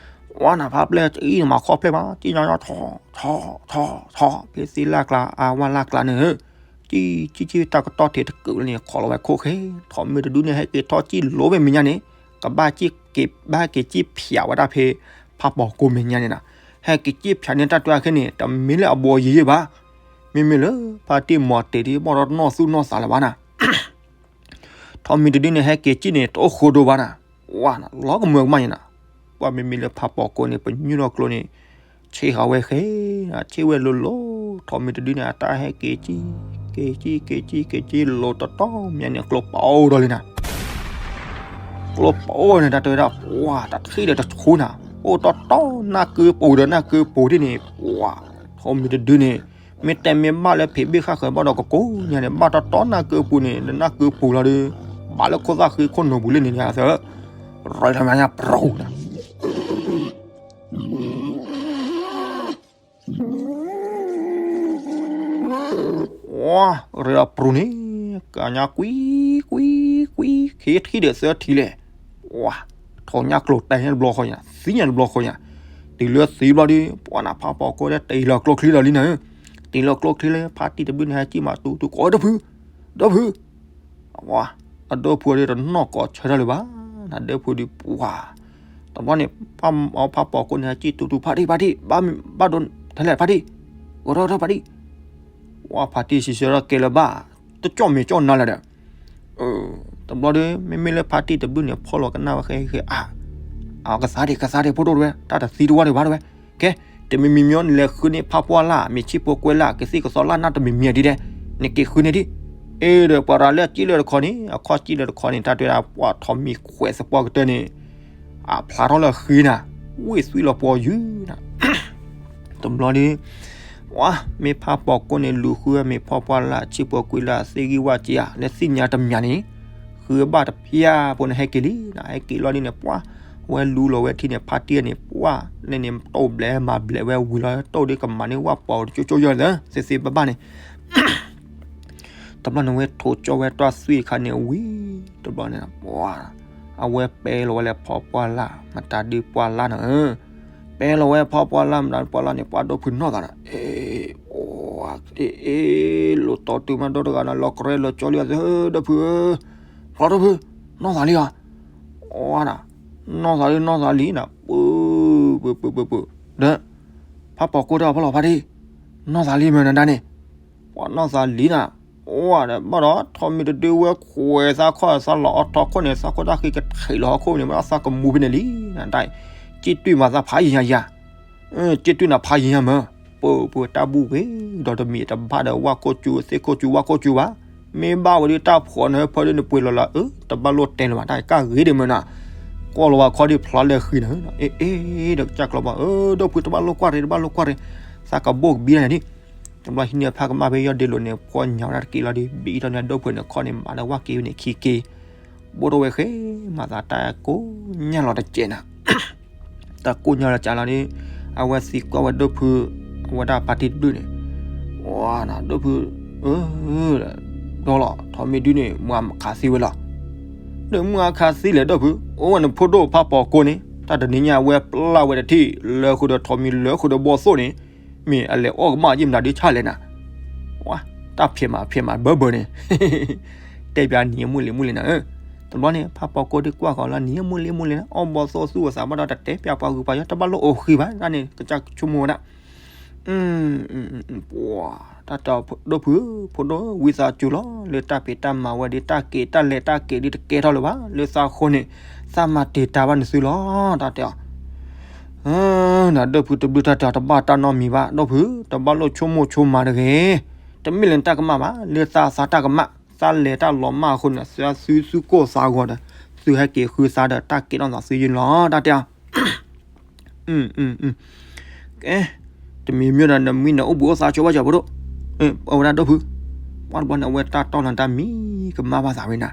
ဝါနၤဖးပျဲၢ်တအံၤနမၤခီဖျိမး စံၣ်ညီညီထိး ထိး ထိး ထိး ဖဲသ့လၢ်ကျါ အဝၢ်လၢ်ကျါန့ၣ်ဧၢ စံၣ် စံၣ် စံၣ် တၢ်ကတီၢ်ထံးတကုးလၢန့ၣ် ခိးလီၤဝဲခိၣ်ဃဲ, ထိးမံၤတဒုန့ၣ် ဟဲက့ၤထီၣ်စံၣ်လိၤဖဲမဲာ်ညါန့ၣ် ကဘၣ်က့ၤ ဘၣ်က့ၤစံၣ်ဖျးဝဲဒၣ်ဖဲ ဖးပိာ်ကိမဲာ်ညါန့ၣ်နၤ, ဟဲက့ၤစံၣ်ဖျးန့ၢ်တၢ်တွဲအခဲန့ၣ် တမ့ၢ်လၢအဘှီယံၤယံၤဘၣ်, မ့မ့ၢ်လၢ ဖါတံၢ်မီၤတ့ၤဒ်ဘၣ်ဒီးနီၢ်သူၣ်နီၢ်သးလၢၤဘၣ်နၤ ထိးမံၤတဒုန့ၣ် ဟဲက့ၤစံၣ်န့ၣ် တအိၣ်ဃိဒိဘၣ်နၤ, ဝါနၤ လီၤကမၢကမၣ်ယံၤနၤ, ပှၤမ့မ့ၢ်လၢဖးပိာ်ကိန့ၣ် ပညိၣ်ထီၣ်ကျိန့ၣ် ဆ့ၣ်ဃာ်ဝဲဃဲ, ဆ့ၣ်ဝဲလိၤလိၤ ထိးမံၤတဒုန့ၣ် အတၢ်ဟဲက့ၤကံၣ် က့ၤကံၣ် က့ၤကံၣ် က့ၤကံၣ် လီၤတတီၤမးန့ၣ် ကျိပိၣ်ဒီးလံနၤ, ကျိပိၣ်န့ၣ် တၢ်တဲဝဲဒၣ် ပှၤ တၢ်ထံၣ်ဒီးတဆူနၤ, အိၣ်တတီၤနၢ်ကုပူၤဒီးနၢ်ကုပူၤဒ်န့ၣ် ပှၤ ထိးမံၤတဒုန့ၣ် မ့ၢ်တဲမ့ၢ်ဘၣ်လၢဖံးဘ့ၣ်ဃၣ်ဃၢၤဘၣ်ဒီးကကိးညါန့ၣ် ဘၣ်တတီၤနၢ်ကုပူၤန့ၣ် ဒီးနၢ်ကုပူၤလီၤဒီး ဘၣ်လၢခိၣ်သၣ်ဃံခိၣ်နူာ်ပူၤလၢန့ၣ်ညါသၢ ရၤလီၤမးညါပရူၤနၤ ဝါ ရၤလီၤပရူၤန့ၣ် ကညါကွံ ကွံ ကွံ ခ့ထံၣ်ဒီးသၢထံလဲၣ်, ဝါ ထိးညါကျိၤတဲညါတဘျီဃီညါ သံညါတဘျီဃီညါ, တုၤလၢသံဘျီဒီး ပှၤနၤဖးပိာ်ကိၢ်ဒီးတ့ၢ်လီၤကျိချံလီၤလံနၤ, တ့ၢ်လီၤကျိချံလၢဖါတံၢ်တဘုန့ၣ် ဟဲကံၣ်မးတူတူကိးဒီဖု ဒီဖု ဝါ အဒီဖုဒီးတနီၢ်ကီၢ်ဆၢထၢၣ်လၢၤဘၣ်, နဒီဖုဒီးပှၤ, တဘျီန့ၣ် ဖးပိာ်ကိၢ်န့ၣ် ဟဲကံၣ်တူတူဖါတံၢ် ဖါတံၢ် ဘၣ်ဒိထဲလဲၣ်ဖါတံၢ်, ဂီၤထီၣ်ထီၣ်ဖါတံၢ်, ဝါ ဖါတံၢ်စံးဆၢထီၣ်ကဲလၢၤဘၣ်, တကၠီၣ်မဲာ်ကၠီၣ်နါလၢၤဒီး တဘျီဒီး မ့မ့ၢ်လၢဖါတံၢ်တဘုန့ၣ် ဖီၣ်လီၤကနၣ်ဝဲဃဲဃဲအါ, အကသါဒံး ကသါဒံးဖိဒိၣ်တဝဲ တၢ်တသံတဝါဒံးဘၣ်တဝဲ, ကဲ တမံၤမံၤမံၤန့ၣ်လဲၤဃုန့ၢ်ဖးပှၢ်လၢ် မ့ၢ်ဆံၣ်ဖိကွဲလၢ် ကသံၣ်ကသီလၢ်နၢ်တမံၤမံၤဒ်ဒဲး, နက့ၤဃုန့ၢ်ဒံး, အ့ဒီးပှၤရၤလၢအစံၣ်လၢတခီန့ၣ် အခီၣ်စံၣ်လၢတခီန့ၣ် တၢ်တဲဒၣ်ပှၤထိးမံၤခွဲးသပှၢ်ကတၢၢ်န့ၣ် အဖျါထီၣ်လၢအဃ့နၤ, ဝ့ၢ်သွံၣ်လီၤပှီၤယုၢ်နၤ တဘျီဒီး ဝါ မ့ၢ်ဖးပိာ်ကိၢ်န့ၣ် လူၤဃုမ့ၢ်ဖီၣ်ပှၢ်လၢ် ဆံၣ်ဖိကွဲလၢ် သ့ၣ်ဂံၢ်ဝၣ်က့ဧါ လၢသ့ၣ်ညါတမံၤန့ၣ် ဃုဘၣ်တဖၠၣ်ဖိန့ၣ် ဟဲက့ၤလံနၤ, ဟဲက့ၤလီၤဒ်န့ၣ် ပှၤ ဝဲလူလီၤဝဲထံၣ်န့ၣ် ဖါတံၢ်န့ၣ် ပှၤ လၢန့ၣ် တိၢ်ဘျဲးမၤဘျဲးဝဲဝံၤလီၤ တိၢ်ဒ်ကမၤန့ၢ်ဝၣ်ပှီၤတကၠိကၠိယီၤသၢ သ့သ့ဘၣ်ဘၣ်န့ၣ် တဘျီန့ၣ်ဝဲထိးကၠီဝဲတွၢ်သွံၣ်အခါန့ၣ်ဝံၤ တဘျီန့ၣ် ပှၤ အဝဲပဲလီၤဝဲလၢဖီၣ်ပှၢ်လၢ် မတၤဒုပှၢ်လၢ်န့ၣ်ဧၢ, ပဲလီၤဝဲဖီၣ်ပှၢ်လၢ် မတၤဒုပှၢ်လၢ်န့ၣ် ပှၤဒီဖုနီၢ်သးဒီး အ့ အ့ အ့ လိာ်တီတုၤမးဒီတဂၤန့ၣ် လီၤကရဲလီၤကၠီလံအသၢ ဒီဖုဧၢ, ဖျီဒီဖု နီၢ်သးလံဧါ, အီဒၣ် နီၢ်သးလံနီၢ်သးလံနၤ ပၢ ပၢ ပၢ ပၢ ဒီး ဖးပိာ်ကိၢ်တၢ်ဖီၣ်လီၤဖါတံၢ် နီၢ်သးလံမ့ၢ်နဒါန့ၣ် ပှၤနီၢ်သးလံနၤ, အိၣ်ဒီးဘၣ်ဒီး ထိးမံၤတဒုဝဲခွဲးသးခီၣ်သးလီၤအီထီခိၣ်န့ၣ် သးခိၣ်တၢ်ဃံကထံးလီၤဟီၣ်ခိၣ်န့ၣ် မ့ၢ်သးကမူဖဲန့ၣ်လံနဒါ, က့ၣ်တွံၢ်မးသးဖးယံၤယၤယၤ, က့ၣ်တွံၢ်နၤဖးယံၤယၤမၢ်, ပၢပၢတၢ်ဘူၣ်ဝဲဒီးတမံၤတဘၣ်ဒီးဝၣ်ခိၣ်စူၤသ့ၣ်ခိၣ်စူၤဝၣ်ခိၣ်စူၤဘၣ်, မ့ၢ်ဘၣ်ဝဲဒ်တၢ်ဖှီၣ်န့ၣ်ဖဲဒ်န့ၣ်ပှဲၤလီၤလၢ အၢ တဘၣ်လိၣ်တဲလၢၤဘၣ် တၢ်ကၢ်ဂ့ၤဒံးမၢ်နၤ, ကွၢ်လီၤဝဲခီဒံးဖျါလၢဃံနၤ, အ့ အ့ ဒီးကစၢ်ကျီဘၣ် အၢ ဒီဖုတဘၣ်လိၣ်ကွၢ်ရ့ တဘၣ်လိၣ်ကွၢ်ရ့, သးကဘိၣ်ကဘံနၤဒံး, တဘျီဟံးန့ၢ်ဖးကမၣ်ဖဲယီၢ်ဒ့လိာ်န့ၣ် ဖှီၣ်ညါဝဲဒၣ်တက့ၢ်လီၤဒီး ဘံအံၤထီၣ်န့ၣ် အဒီဖုန့ၣ်ခီၣ်န့ၣ် မၤလၢဝၣ်က့ၤဝဲန့ၣ်ခံက့ၤ, ဘိၣ်ထီၣ်ဝဲဃဲ မၤသးတၢ်ကိၢ်ညါလီၤတကဲးနၤ တၢ်ကိၢ်ညါလီၤကးလီၤဒီး အဝဲသံကွၢ်ဝဲဒိၣ်ဖု အဝဲဒၣ်ဖါတံၢ်တဒုန့ၣ်, ဝါနၤ ဒိၣ်ဖု အၢ ဒီလီၤ ထိးမံၤဒုန့ၣ် မုၢ်ခးသံဝဲလီၤ, ဒီးမုၢ်ခးသံလဲၣ်ဒိၣ်ဖု အိၣ်ဝဲန့ၣ်ဖိဒိၣ်ဖးပိာ်ကိၢ်န့ၣ် တၢ်တနံၤညါအဝဲပျၢ်ဝဲတထံၣ် လၢဃုာ်ဒီးထိးမံၤ လၢဃုာ်ဒီးဘီသိၣ်န့ၣ် မ့ၢ်အလဲၤအီၣ်ကမၣ်ယံာ်မနုၤဒုးဆါလဲၣ်နၤ, ဝါ တၢ်ဖံးမးဖံးမးဘၢဘၢန့ၣ် တဲပၠးနံၤအမုၢ်လံၤမုၢ်လံၤနၤဧၢ, တဘျီန့ၣ် ဖးပိာ်ကိၢ်ဒုးကွၢ်ဃီၤလၢနံၤအမုၢ်လံၤမုၢ်လံၤန့ၣ် အီၣ်ဘီသိၣ်သူၣ်အသးဘၣ်ဒီးတတဲပၠးပှၤဂုၤပှၤယီၤ တဘၣ်လိၣ်အိၣ်ဃံဘၣ် တၢ်န့ၣ် ကစၢ်ဆိကမိၣ်ဝဲဒၣ် ပှၤ တၢ်တဲအီၤ ဒိၣ်ဖု ဖိဒိၣ်ဝံသးစူၤလီၤ လၢတၢ်ဖံးတၢ်မၤဝဲဒီး တၢ်က့ၤတၢ်လဲၤတၢ်က့ၤဒုးတကဲထီၣ်လၢၤဘၣ် လၢသးဃိန့ၣ် သးမၤတ့ၢ်တၢ်ဘၣ်နသုလီၤ တၢ်တဲအီၤ နဒိၣ်ဖုတဘျုးတၢ်တဲအီၤ တဘၣ်တၢ်နီတမံၤဘၣ် ဒိၣ်ဖု တဘၣ်လိၣ်ဆိကမိၣ်ဆိကမးတဂ့ၤ, တမ့ၢ်လၢနတၢ်ကမၣ်ဘၣ် လၢသးသးတၢ်ကမၣ် သးလဲၤတၢ်လီၤမၢ်အဃိန့ၣ် သးသုသူၣ်ကိၢ်သးဂီၤဒီး သုဟဲက့ၤဃုသးဒီး တၢ်ကဲထီၣ်သးသုယုၢ်လီၤ တၢ်တဲအီၤ ကဲ တမံၤမံၤဒီး နမံၤနအိၣ်ဘှံးအိၣ်သးဆိဘၣ်ကၠီၤဖိဒိၣ်, အဝဲဒၣ်ဒိၣ်ဖု, ပှၤတဘျီန့ၣ် အဝဲတၢ်တီၢ်လီၤတၢ်မံၤကမၣ်ဘၣ်သးဝဲနၤ,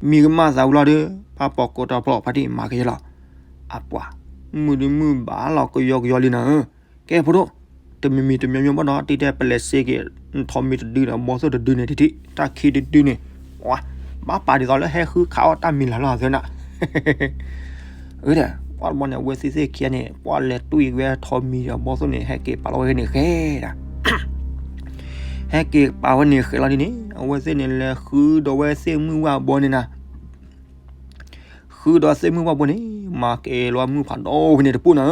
မံၤကမၣ်သးဝံၤလီၤဒီး ဖးပိာ်ကိၢ်တီဖျီဖါတံၢ်မၤက့ၤလီၤ, အပှၤ, မုၢ်ဒုမုၢ်ဘၣ်လီၤကယီကယီလံနၤဧၢ, ကဲဖိဒိၣ်, တမံၤမံၤတမံၤမံၤဘၣ်ဒီး တံၤတဲပလဲၤစ့က့ၤ ထိးမံၤတဒုဒီး ဘီသိၣ်တဒုန့ၣ်တထံၣ် တၢ်ခံတဒုန့ၣ်, ဘၣ်ပာ်ဒ်သိးလၢဟဲဃုခးအီၣ်တၢ်မံၤလၢ်လီၤသၢနၤ အၢ ဒီး ပှၤတဘျီန့ၣ် အဝဲသ့ၣ်သ့ၣ်ခံဂၤန့ၣ် ပှၤလဲၤတွံၢ်ဝဲထိးမံၤဒီးဘီသိၣ်န့ၣ် ဟဲက့ၤပာ်လီၤဝဲန့ၣ်ဃဲဒၣ်, ဟဲက့ၤပာ်ဝဲန့ၣ်ဃဲလီၤဒ်န့ၣ် အဝဲသ့ၣ်န့ၣ်လဲၤဃုဒီးဝဲသ့ၣ်မုၢ်ဝၣ်ဘီန့ၣ်နၤ, ဃုဒီးသ့ၣ်မုၢ်ဝၣ်ဘီန့ၣ် မၤက့ၤလီၤမုၢ်ဖးဒိၣ်ဖဲန့ၣ်တပူၤနၤဧၢ,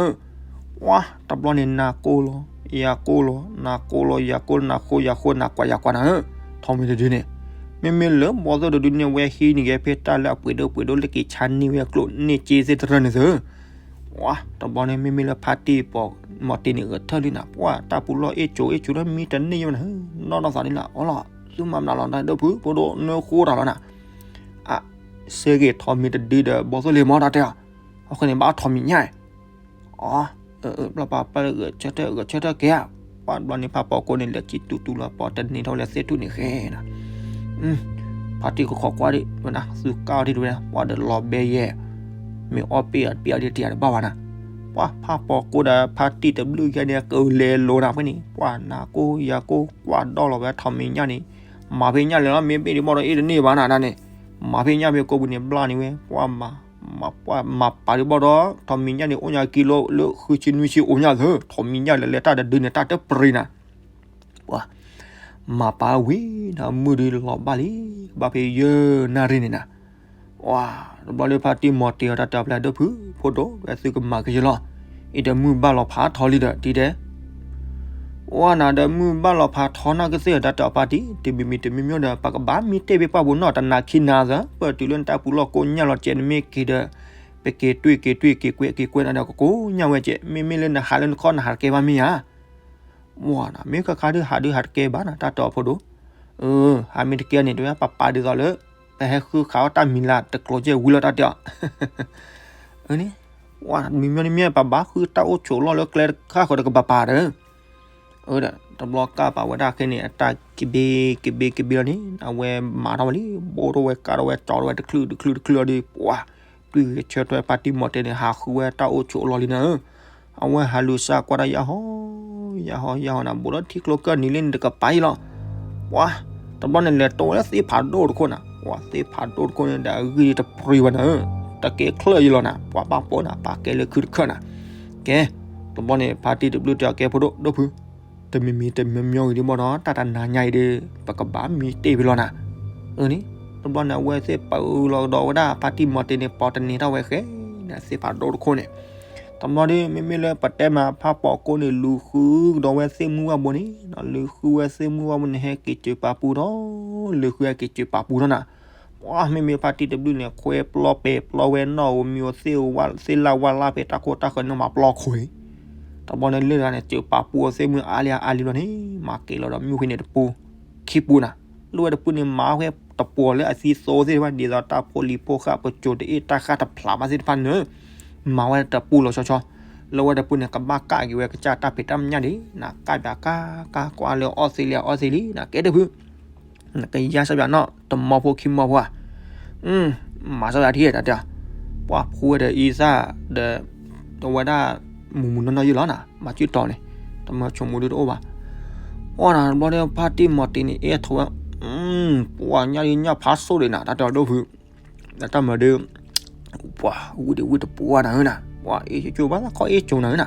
ပှၤတဘျီန့ၣ် နၤကိၢ်လီၤ ယၤကိၢ်လီၤ နၤကိၢ်လီၤ ယၤကိၢ် နၤဃိ ယၤဃိ နၤကွၢ် ယၤကွၢ်နၤဧၢ, ထိးမံၤတဒုန့ၣ်, မ့မ့ၢ်လၢဘီသိၣ်တဒုန့ၣ် ဝဲဟံးန့ၢ်က့ၤဖဲတၢ်လၢအပှ့ၤဒိၣ်ပှ့ၤဒိၣ်လၢက့ၤဆါန့ၢ်ဝဲအကျိၣ်န့ၢ်စ့သ့ၣ်တရၢန့ၣ်သၢ ပှၤတဘျီန့ၣ် မ့မ့ၢ်လၢဖါတံၢ်ပိာ်မီၤတ့န့ၣ် ဂဲၤထၢၣ်လံနၤ, ပှၤတၢ်ပူၤလီၢ်အ့ၣ်ကိၤအ့ၣ်ကိၤလၢမံတန့ၢ်ယဲၢ်မနၤ, နီၢ်နီၢ်သးန့ၣ်လၢ အီလီၤ သုမၤမနုၤလီၤ ဒၢဖု ဖိဒိၣ်နၢဃိတၢ်လီၤနၤ, အ စ့ဂ့ၤထီၣ်မံၤတဒုဒီး ဘီသိၣ်လ့ၤမီၢ်တၢ်တဲအီၤ, အဃိန့ၣ် ဘၣ်ထီၣ်မံၤညၣ်, အ ပျၢ်ပာ်ပျၢ်ဂဲၤဆၢထၢၣ်ဂဲၤဆၢထၢၣ်ကဲဧါ, ပှၤတဘျီန့ၣ် ဖါပိာ်ကိန့ၣ် လဲၤစံၣ်တူၢ်တူၢ်လီၤ ပိာ်တန့ၢ်ထီၣ်ဝဲလၢသ့ၣ်ထူၣ်န့ၣ်ဃဲနၤ, ဖါတံၢ်ကခိးကွၢ်ဒံးဝဲဒၣ် သုကၢ်အီၤဒံးတဝဲ ပှၤဒီးလီၤဘဲယဲၢ်, မ့ၢ်အီၣ်ပ့ၢ်အီၤတပ့ၢ်အီၤဒံးတယၤတဘၣ်ဘၣ်နၤ, ပှၤဖါပိာ်ကိဒီးဖါတံၢ်တဘျုးယဲၢ်န့ၣ် ကလဲၤလိၤနၤဖဲန့ၣ် ပှၤနၤကိၢ်ယၤကိၢ် ကွၢ်ဒီၣ်လီၤဝဲထီၣ်မံၤညၣ်န့ၣ်, မၤဖဲညၣ်လဲၤလီၤ မ့ၢ်ဘ့ၣ်ဒံးဘီၣ်ဒီးအ့ၣ်တန့ၢ်ဘၣ်နၤဒၣ်န့ၣ်, မၤဖဲညၣ်ဖဲကိးပူၤန့ၣ် ဘျါန့ၢ်ဝဲ ပှၤမၤ ပှၤမၤပာ်ဒံးဘီၣ်ဒီး ထီၣ်မံၤညၣ်န့ၣ် အိၣ်ညါကံလိလၢဃုဆံနွံဆံအိၣ်ညါသၢ ထီၣ်မံၤညၣ်လၢလဲၤတၢ်တဒုန့ၣ် တၢ်တပရံၤနၤ, ပှၤ မၤပာ်ဝံၤဒီးမုၢ်ဒုးလီၤဘၣ်လံ, ဘၣ်ဖဲယဲၢ်နၣ်ရံၣ်န့ၣ်နၤ, ပှၤ တဘျီလၢဖါတံၢ်မီၤတ့အီၤတၢ်တဲအီၤဖဲလဲၣ် ဒၢဖု ဖိဒိၣ်ဝဲသုကမၤကယဲၢ်လီၤ, အံၤဒီးမုၢ်ဘၣ်လီၤဖးထီလံဒီး ဒ်တဲ ပှၤနၤဒီးမုၢ်ဘၣ်လီၤဖးထီနၢ်ကသ့ၣ်တၢ်တဲအီၤဖါတံၢ် တမံၤမံၤတမံၤမံၤဒီး ပကဘၣ်မံတ့ၢ်ဖဲပှၢ်ပူၤနီၢ်တနၤခံနၤသၢ ပတုၤလၢနတၢ်ပူၤလီၢ်ကိးညၣ်လီၤကဲး နမ့ၢ်က့ၤဒီး ပက့ၤတွံၢ်က့ၤတွံၢ်က့ၤကွဲးက့ၤကွဲးနၤဒီးကကိးညၣ်ဝဲကဲး မ့မ့ၢ်လၢနဟးလၢနခီၣ်နဟးတကဲဘၣ်မ့ၢ်ဧါ မ့ၢ်နၤ မ့ၢ်ဃၣ်ဃၣ်ဒုးဟးဒုးဟးတကဲဘၣ်နၤ တၢ်တဲအီၤဖိဒိၣ်, အ ဟးမ့ၢ်တကဲန့ၣ် တဝဲပပာ်ဒ်သိးလၢ ပဟဲဃုခးအီၣ်တၢ်မံၤလၢ်တကျိၤကဲၢ်ဝံၤလီၤတၢ်တဲအီၤ, န့ၣ် ပှၤမံၤမံၤန့ၣ်မ့ၢ်ပဘၣ်ဃုတၢ်အိၣ်ဆိးလီၢ်လၢကျဲတခါဃီတကပၤပၤဒီး အဒီး တဘျီကၢ်ပာ်ဝဲဒၣ်ခဲန့ၣ် အတၢ်ကဘ့ကဘ့ကဘ့လီၤန့ၣ် အဝဲမၤထီၣ်ဝဲလံ ဘိထီၣ်ဝဲကၢ်ထီၣ်ဝဲကၠီထီၣ်ဝဲတချုးတချုးတချုးအီၤဒီး ပှၤ တွံၢ်ဂဲၤဆၢထၢၣ်ဖါတံၢ်မီၤတ့န့ၣ် ဟးဃုဝဲတၢ်အိၣ်ဆိးအလီၢ်လံနၤဧၢ, အဝဲဟးလူၤစၢ်ကွၢ်တၢ်ယၢ်ဟီ ယၢ်ဟီ ယၢ်ဟီနၤ ဘူးထီၣ်ထံကျိကၢၢ်နံၤလံန့ၣ်တကပၤအံၤလီၤ, ပှၤ တဘျီန့ၣ်လဲၤတိဝဲလၢသ့ၣ်ဖးဒိၣ်တခိၣ်နၤ ပှၤသ့ၣ်ဖးဒိၣ်တခိၣ်န့ၣ်ဒီးအဂံၢ်တပြံဝဲနၤဧၢ, တကဲချၢၣ်ယံလီၤနၤ ပှၤဘၣ်ပိာ်နၤ ပာ်ကဲလၢခုတခၢၣ်နၤ, ကဲ တဘျီန့ၣ် ဖါတံၢ်တဘျုးတဲအီၤကဲဖိဒိၣ် ဒိၣ်ဖု တမံၤမံၤတမံၤမံၤဂ့ၤဒံးဘၣ်ဒီး တၢ်တနၤညါအံၤဒီး ပကဘၣ်မံတ့ၢ်ဖဲလီၤနၤ, အန့ၣ် တဘျီန့ၣ် အဝဲသ့ၣ်ပာ်အုးလီၤကဒီးဝဲဒၣ် ဖါတံၢ်မီၤတ့န့ၣ် ပိာ်တန့ၢ်ထီၣ်ဝဲဃဲ နသ့ၣ်ဖးဒိၣ်တခိၣ်န့ၣ်, တဘျီဒီး မ့မ့ၢ်လၢပတဲမး ဖါပိာ်ကိန့ၣ် လူၤဃုကဒီးဝဲသ့ၣ်မုၢ်ဝၣ်ဘိန့ၣ်နီၤ လူၤဃုဝဲသ့ၣ်မုၢ်ဝၣ်ဘိန့ၣ် ဟဲက့ၤစၢၤပာ်ပူၤဒီး လူၤဃုဟဲက့ၤစၢၤပာ်ပူၤဒီးနၤ, ပှၤမ့မ့ၢ်ဖါတံၢ်တဘျုးန့ၣ် ခွဲပျီပဲာ်ပျီဝဲနီၣ်ဧိၤမံၤဧိၤသ့ၣ်ဧိၤဝၣ် သ့ၣ်လၣ်ဝၣ်လၣ်ဖဲတၢ်ခိၣ်တၢ်ဃၢၤန့ၣ်မၤပျီခိၣ်အံၤ, တဘျီန့ၣ်လၢတဂၤန့ၣ် စၢၤပာ်ပူၤအီၤသ့ၣ်မုၢ်အါလံအါလံလီၤန့ၣ် မၤက့ၤလီၤဒီးမုၢ်ဃ့န့ၣ်တပူၤ ခံပူၤနၤ, လၢဝဲတပူၤန့ၣ်မၤဝဲတပူၤလၢအသံသိသ့ၣ်တဖၣ် ဒ်သိးတၢ်ဖိလံၤဖိဃၢ်ပစိၤတအ့ၣ်တၢ်ဃၢ်တဖျးဘၣ်သ့ၣ်တဖၣ်န့ၣ် မၤဝဲတပူၤလီၤဆီဆီ, လၢဝဲတပူၤန့ၣ် ကဘၣ်ကၣ်က့ၤဝဲကစၢ်တၢ်ဖံးတၢ်ညၣ်ဒံးနၤ ကၣ်ပၠးကၣ်ကၣ်ကွၢ်လၢအီၣ်သ့လံအီၣ်သ့လံနၤ ကဲဒၢဖု နကယါစၢ်ပၠးနီၣ် တမီဖိခံမီဖိဧါ, မၤစၢ်ပၠးထံၣ်တၢ်တဲ, ပှၤဖိဝဲဒီးအံသၣ်ဒီး တဝဲဒၣ် မူးမူးနီၢ်နီၢ်ယုၢ်လီၤနၤ မၤစုၣ်တီၤန့ၣ် တမၢဆိကမိၣ်ဒုတအိၣ်ဘၣ်, အီၣ်နၤတဘျီဒီးဖါတံၢ်မီၤတ့န့ၣ် အဲၣ်ထီၣ်ဝဲ, ပှၤညၣ်ဒုးညၣ်ဖးစိၣ်ဒံးနၤ တၢ်တဲအီၤဒိၣ်ဖု, တၢ်မၤဒုး ပှၤဝံၤဒံးဝံၤတပူၤနၤဧၢနၤ ပှၤအ့ၣ်ကၠိဘၣ်သးခီအ့ၣ်ကၠိနၤဧၢနၤ,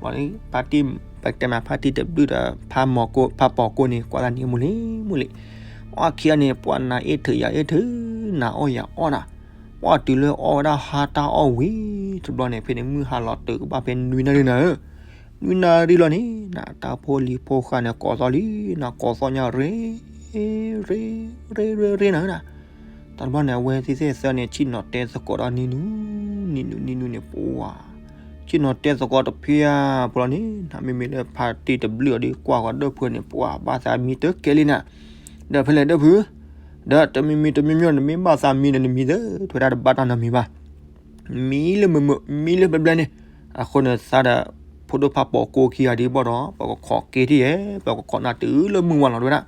ပှၤဖါတံၢ် ပတဲမးဖါတံၢ်တဘျုးဒီး ဖါပိာ်ကိန့ၣ် ကွၢ်သးန့ၣ်မူလံမူလံ, ပှၤခံဂၤန့ၣ် ပှၤနၤအ့ၣ်ထုးယၤအ့ၣ်ထုး နၤအီၣ်ယၤအီၣ်နၤ, ပှၤတုၤလၢအီၣ်ဝဲဒၣ်ဟါတၢ်အီၣ်ဝံၤ တဘျီန့ၣ် ဖဲန့ၣ်မုၢ်ဟါလီၤတုၤကဘၣ်ဖဲနွံနၣ်ရံၣ်နၤဧၢ, နွံနၣ်ရံၣ်လီၤန့ၣ် နတၢ်ဖိလံၤဖိဃၢ်န့ၣ် ကိးသီၣ်လံ နကိးသီၣ်ညါရ့ ရ့ ရ့ ရ့ ရ့နၤဧၢနၤ, တဘျီန့ၣ် အဝဲသ့ၣ်သ့ၣ်သၢန့ၣ် ဆ့ၣ်နီၤတဲသကိးဒီးနံၤနုၤ နံၤနုၤ နံၤနုၤန့ၣ် ပှၤ ဆ့ၣ်နီၤတဲသကိးတဖျၢၣ်ဖိလီၤန့ၣ် နမ့မ့ၢ်လၢဖါတံၢ်တဘျုးအီၤဒီး ကွၢ်ဂီၤဒၢၣ်ဖုန့ၣ် ပှၤဘၣ်သးမံတကဲလံနၤ, ဒီးဖဲလဲၣ်ဒၢၣ်ဖု, ဒီးတမံၤမံၤတမံၤမံၤန့ၣ် နမ့ၢ်ဘၣ်သးမံဒီးနမံၤသၢ ထွဲတၢ်တဘၣ်တၢ်နီတမံၤဘၣ် မံလၢဘျဲၣ်ဘျဲၣ်န့ၣ်, အဃိန့ၣ်သးဒီး ဖိဒိၣ်ဖါပိာ်ကိခံဂၤဒံးဘၣ်ဒီး ပကခိးက့ၤထံၣ်ယဲၢ် ပကခိးနၤတုၤလၢမုၢ်ဝါလီၤဝဲဒၣ်,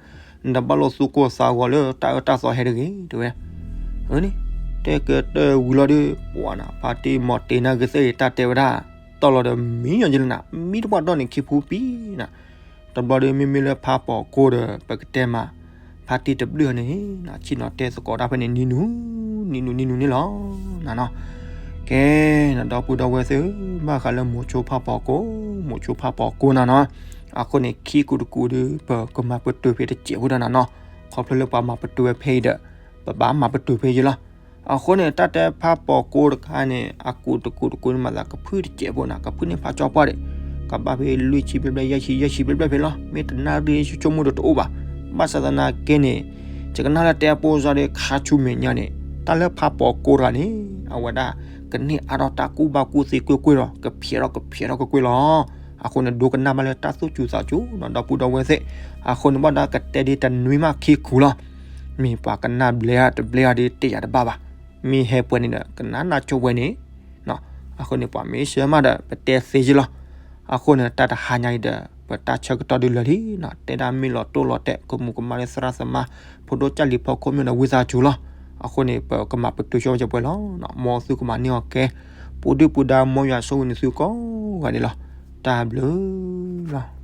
နတဘၣ်လိာ်သူၣ်ကိၢ်သးဂီၤလၢတၢ်အၢတၢ်သီဟဲတဂ့ၤ တဲဝဲ, န့ၣ်, တဲကတၢၢ်ဝံၤလီၤဒီး ပှၤနၤ ဖါတံၢ်မီၤတ့နၢ်ကသ့ၣ်တၢ်တဲဝဲဒၣ်, တီၢ်လီၤဒီးမံညီၤကလၢနၤ မံတပှၢ်ဒီးန့ၣ်ခံဖူပံနၤ တဘျီဒီးမ့မ့ၢ်လၢဖါပိာ်ကိဒီး ပကတဲမး, ဖါတံၢ်တဘျုးန့ၣ် ဆ့ၣ်နီၤတဲသကိးတၢ်ဖဲန့ၣ် နံၤနုၤ, နံၤနုၤနံၤနုၤန့ၣ်လီၤ, နနီၤ, ကဲ, နဒီပုၢ်ဒီဝဲၢ်သ့ၣ်ဧၢ, ဘၣ်ဃးလၢမိၤဆိဖါပိာ်ကိ, မိၤဆိဖါပိာ်ကိနၤနီၤ, အဃိန့ၣ် ခံကိးတကိးဒီး ပကမၤပတုာ်ဖဲတစဲးဖိဒီးနၤနီၤ, ခီဖျိလၢပှၤမၤပတုာ်ဝဲဖဲအံၤဒီး ပဘၣ်မၤပတုာ်ဖဲယံၤလီၤ. အဃိန့ၣ် တၢ်တဲဖါပိာ်ကိတခါန့ၣ် အကိးတကိးတကိးန့ၣ် မၤသးကဖုတစဲးဖိနၤ, ကဖုန့ၢ်ဖးကၠီပှၢ်ဒီး ကဘၣ်ဖဲလွံၢ်ဆံဘျဲၣ်ဘျဲၣ် ယဲၢ်ဆံယဲၢ်ဆံဘျဲၣ်ဘျဲၣ်ဖဲလီၤ. မ့ၢ်တနၣ်ရံၣ်ဆိကမိၣ်ဒီးတအိၣ်ဘၣ်. ဘၣ်ဆၣ်သနာ်က့န့ၣ် ယကနၣ်လၢတဲအပိစါဒီးခါဆူမဲာ်ညါန့ၣ် တၢ်လၢဖါပိာ်ကိတဂၤန့ၣ် အဝဲဒၣ်ကန့ၢ်အါထီၣ်တၢ်ကူၣ်ဘၣ်ကူၣ်သ့ကွ့ၢ်ကွ့ၢ်ဒီး ကဖျဲးထီၣ်ကဖျဲးထီၣ်ကွ့ၢ်ကွ့ၢ်လီၤ. အဃိန့ၣ် ဒိကနၣ်ဘၣ်လၢတၢ်သူၣ်စူၤသးစူၤနီၤ ဒီပုၢ်ဒီဝဲၢ်သ့ၣ်. အဃိန့ၣ်ဘၣ်ဒီးကတဲဒ်တနွံမးခံခူလီၤ. မ့ၢ်ပှၤကနၣ်ဘျဲဧါတဘျဲဧါဒီးတယာ်တဘၣ်ဘၣ်. မ့ၢ်ဟဲပှဲၤန့ၣ်ဒီး ကနၣ်နၢ်ဆိဝဲန့ၣ် အဃိန့ၣ် ပှၤမ့ၢ်ဆှၢမးဒီး ပတဲသ့ယ့လီၤ. အဃိန့ၣ် တၢ်တဟါညါအံၤဒီး ပတၢ်ဆၢကတီၢ်ဒုးလၢာ်လံနီၤ, တဲဒၣ်မ့ၢ်လီၤတိၢ်လီၤတဲာ် ကမူၤကမၣ်လၢသရၣ်သမါ ဖိဒိၣ်ကၢ်လံၤဖီခိၣ်မ့ၢ်ဒီးဝံသးစူၤလီၤ. အဃိန့ၣ် ပကမၤပတုာ်ဆိဝဲကပှဲၤလီၤ. မ်သုကမၤန့ၢ်အီၤကဲ ပူၤဒုၣ်ပူၤဒါ မ်ယွၤဆိၣ်ဂ့ၤန့ၢ်သုကိးဂၤဒဲးလီၤ. တၢ်ဘျုးလီၤ.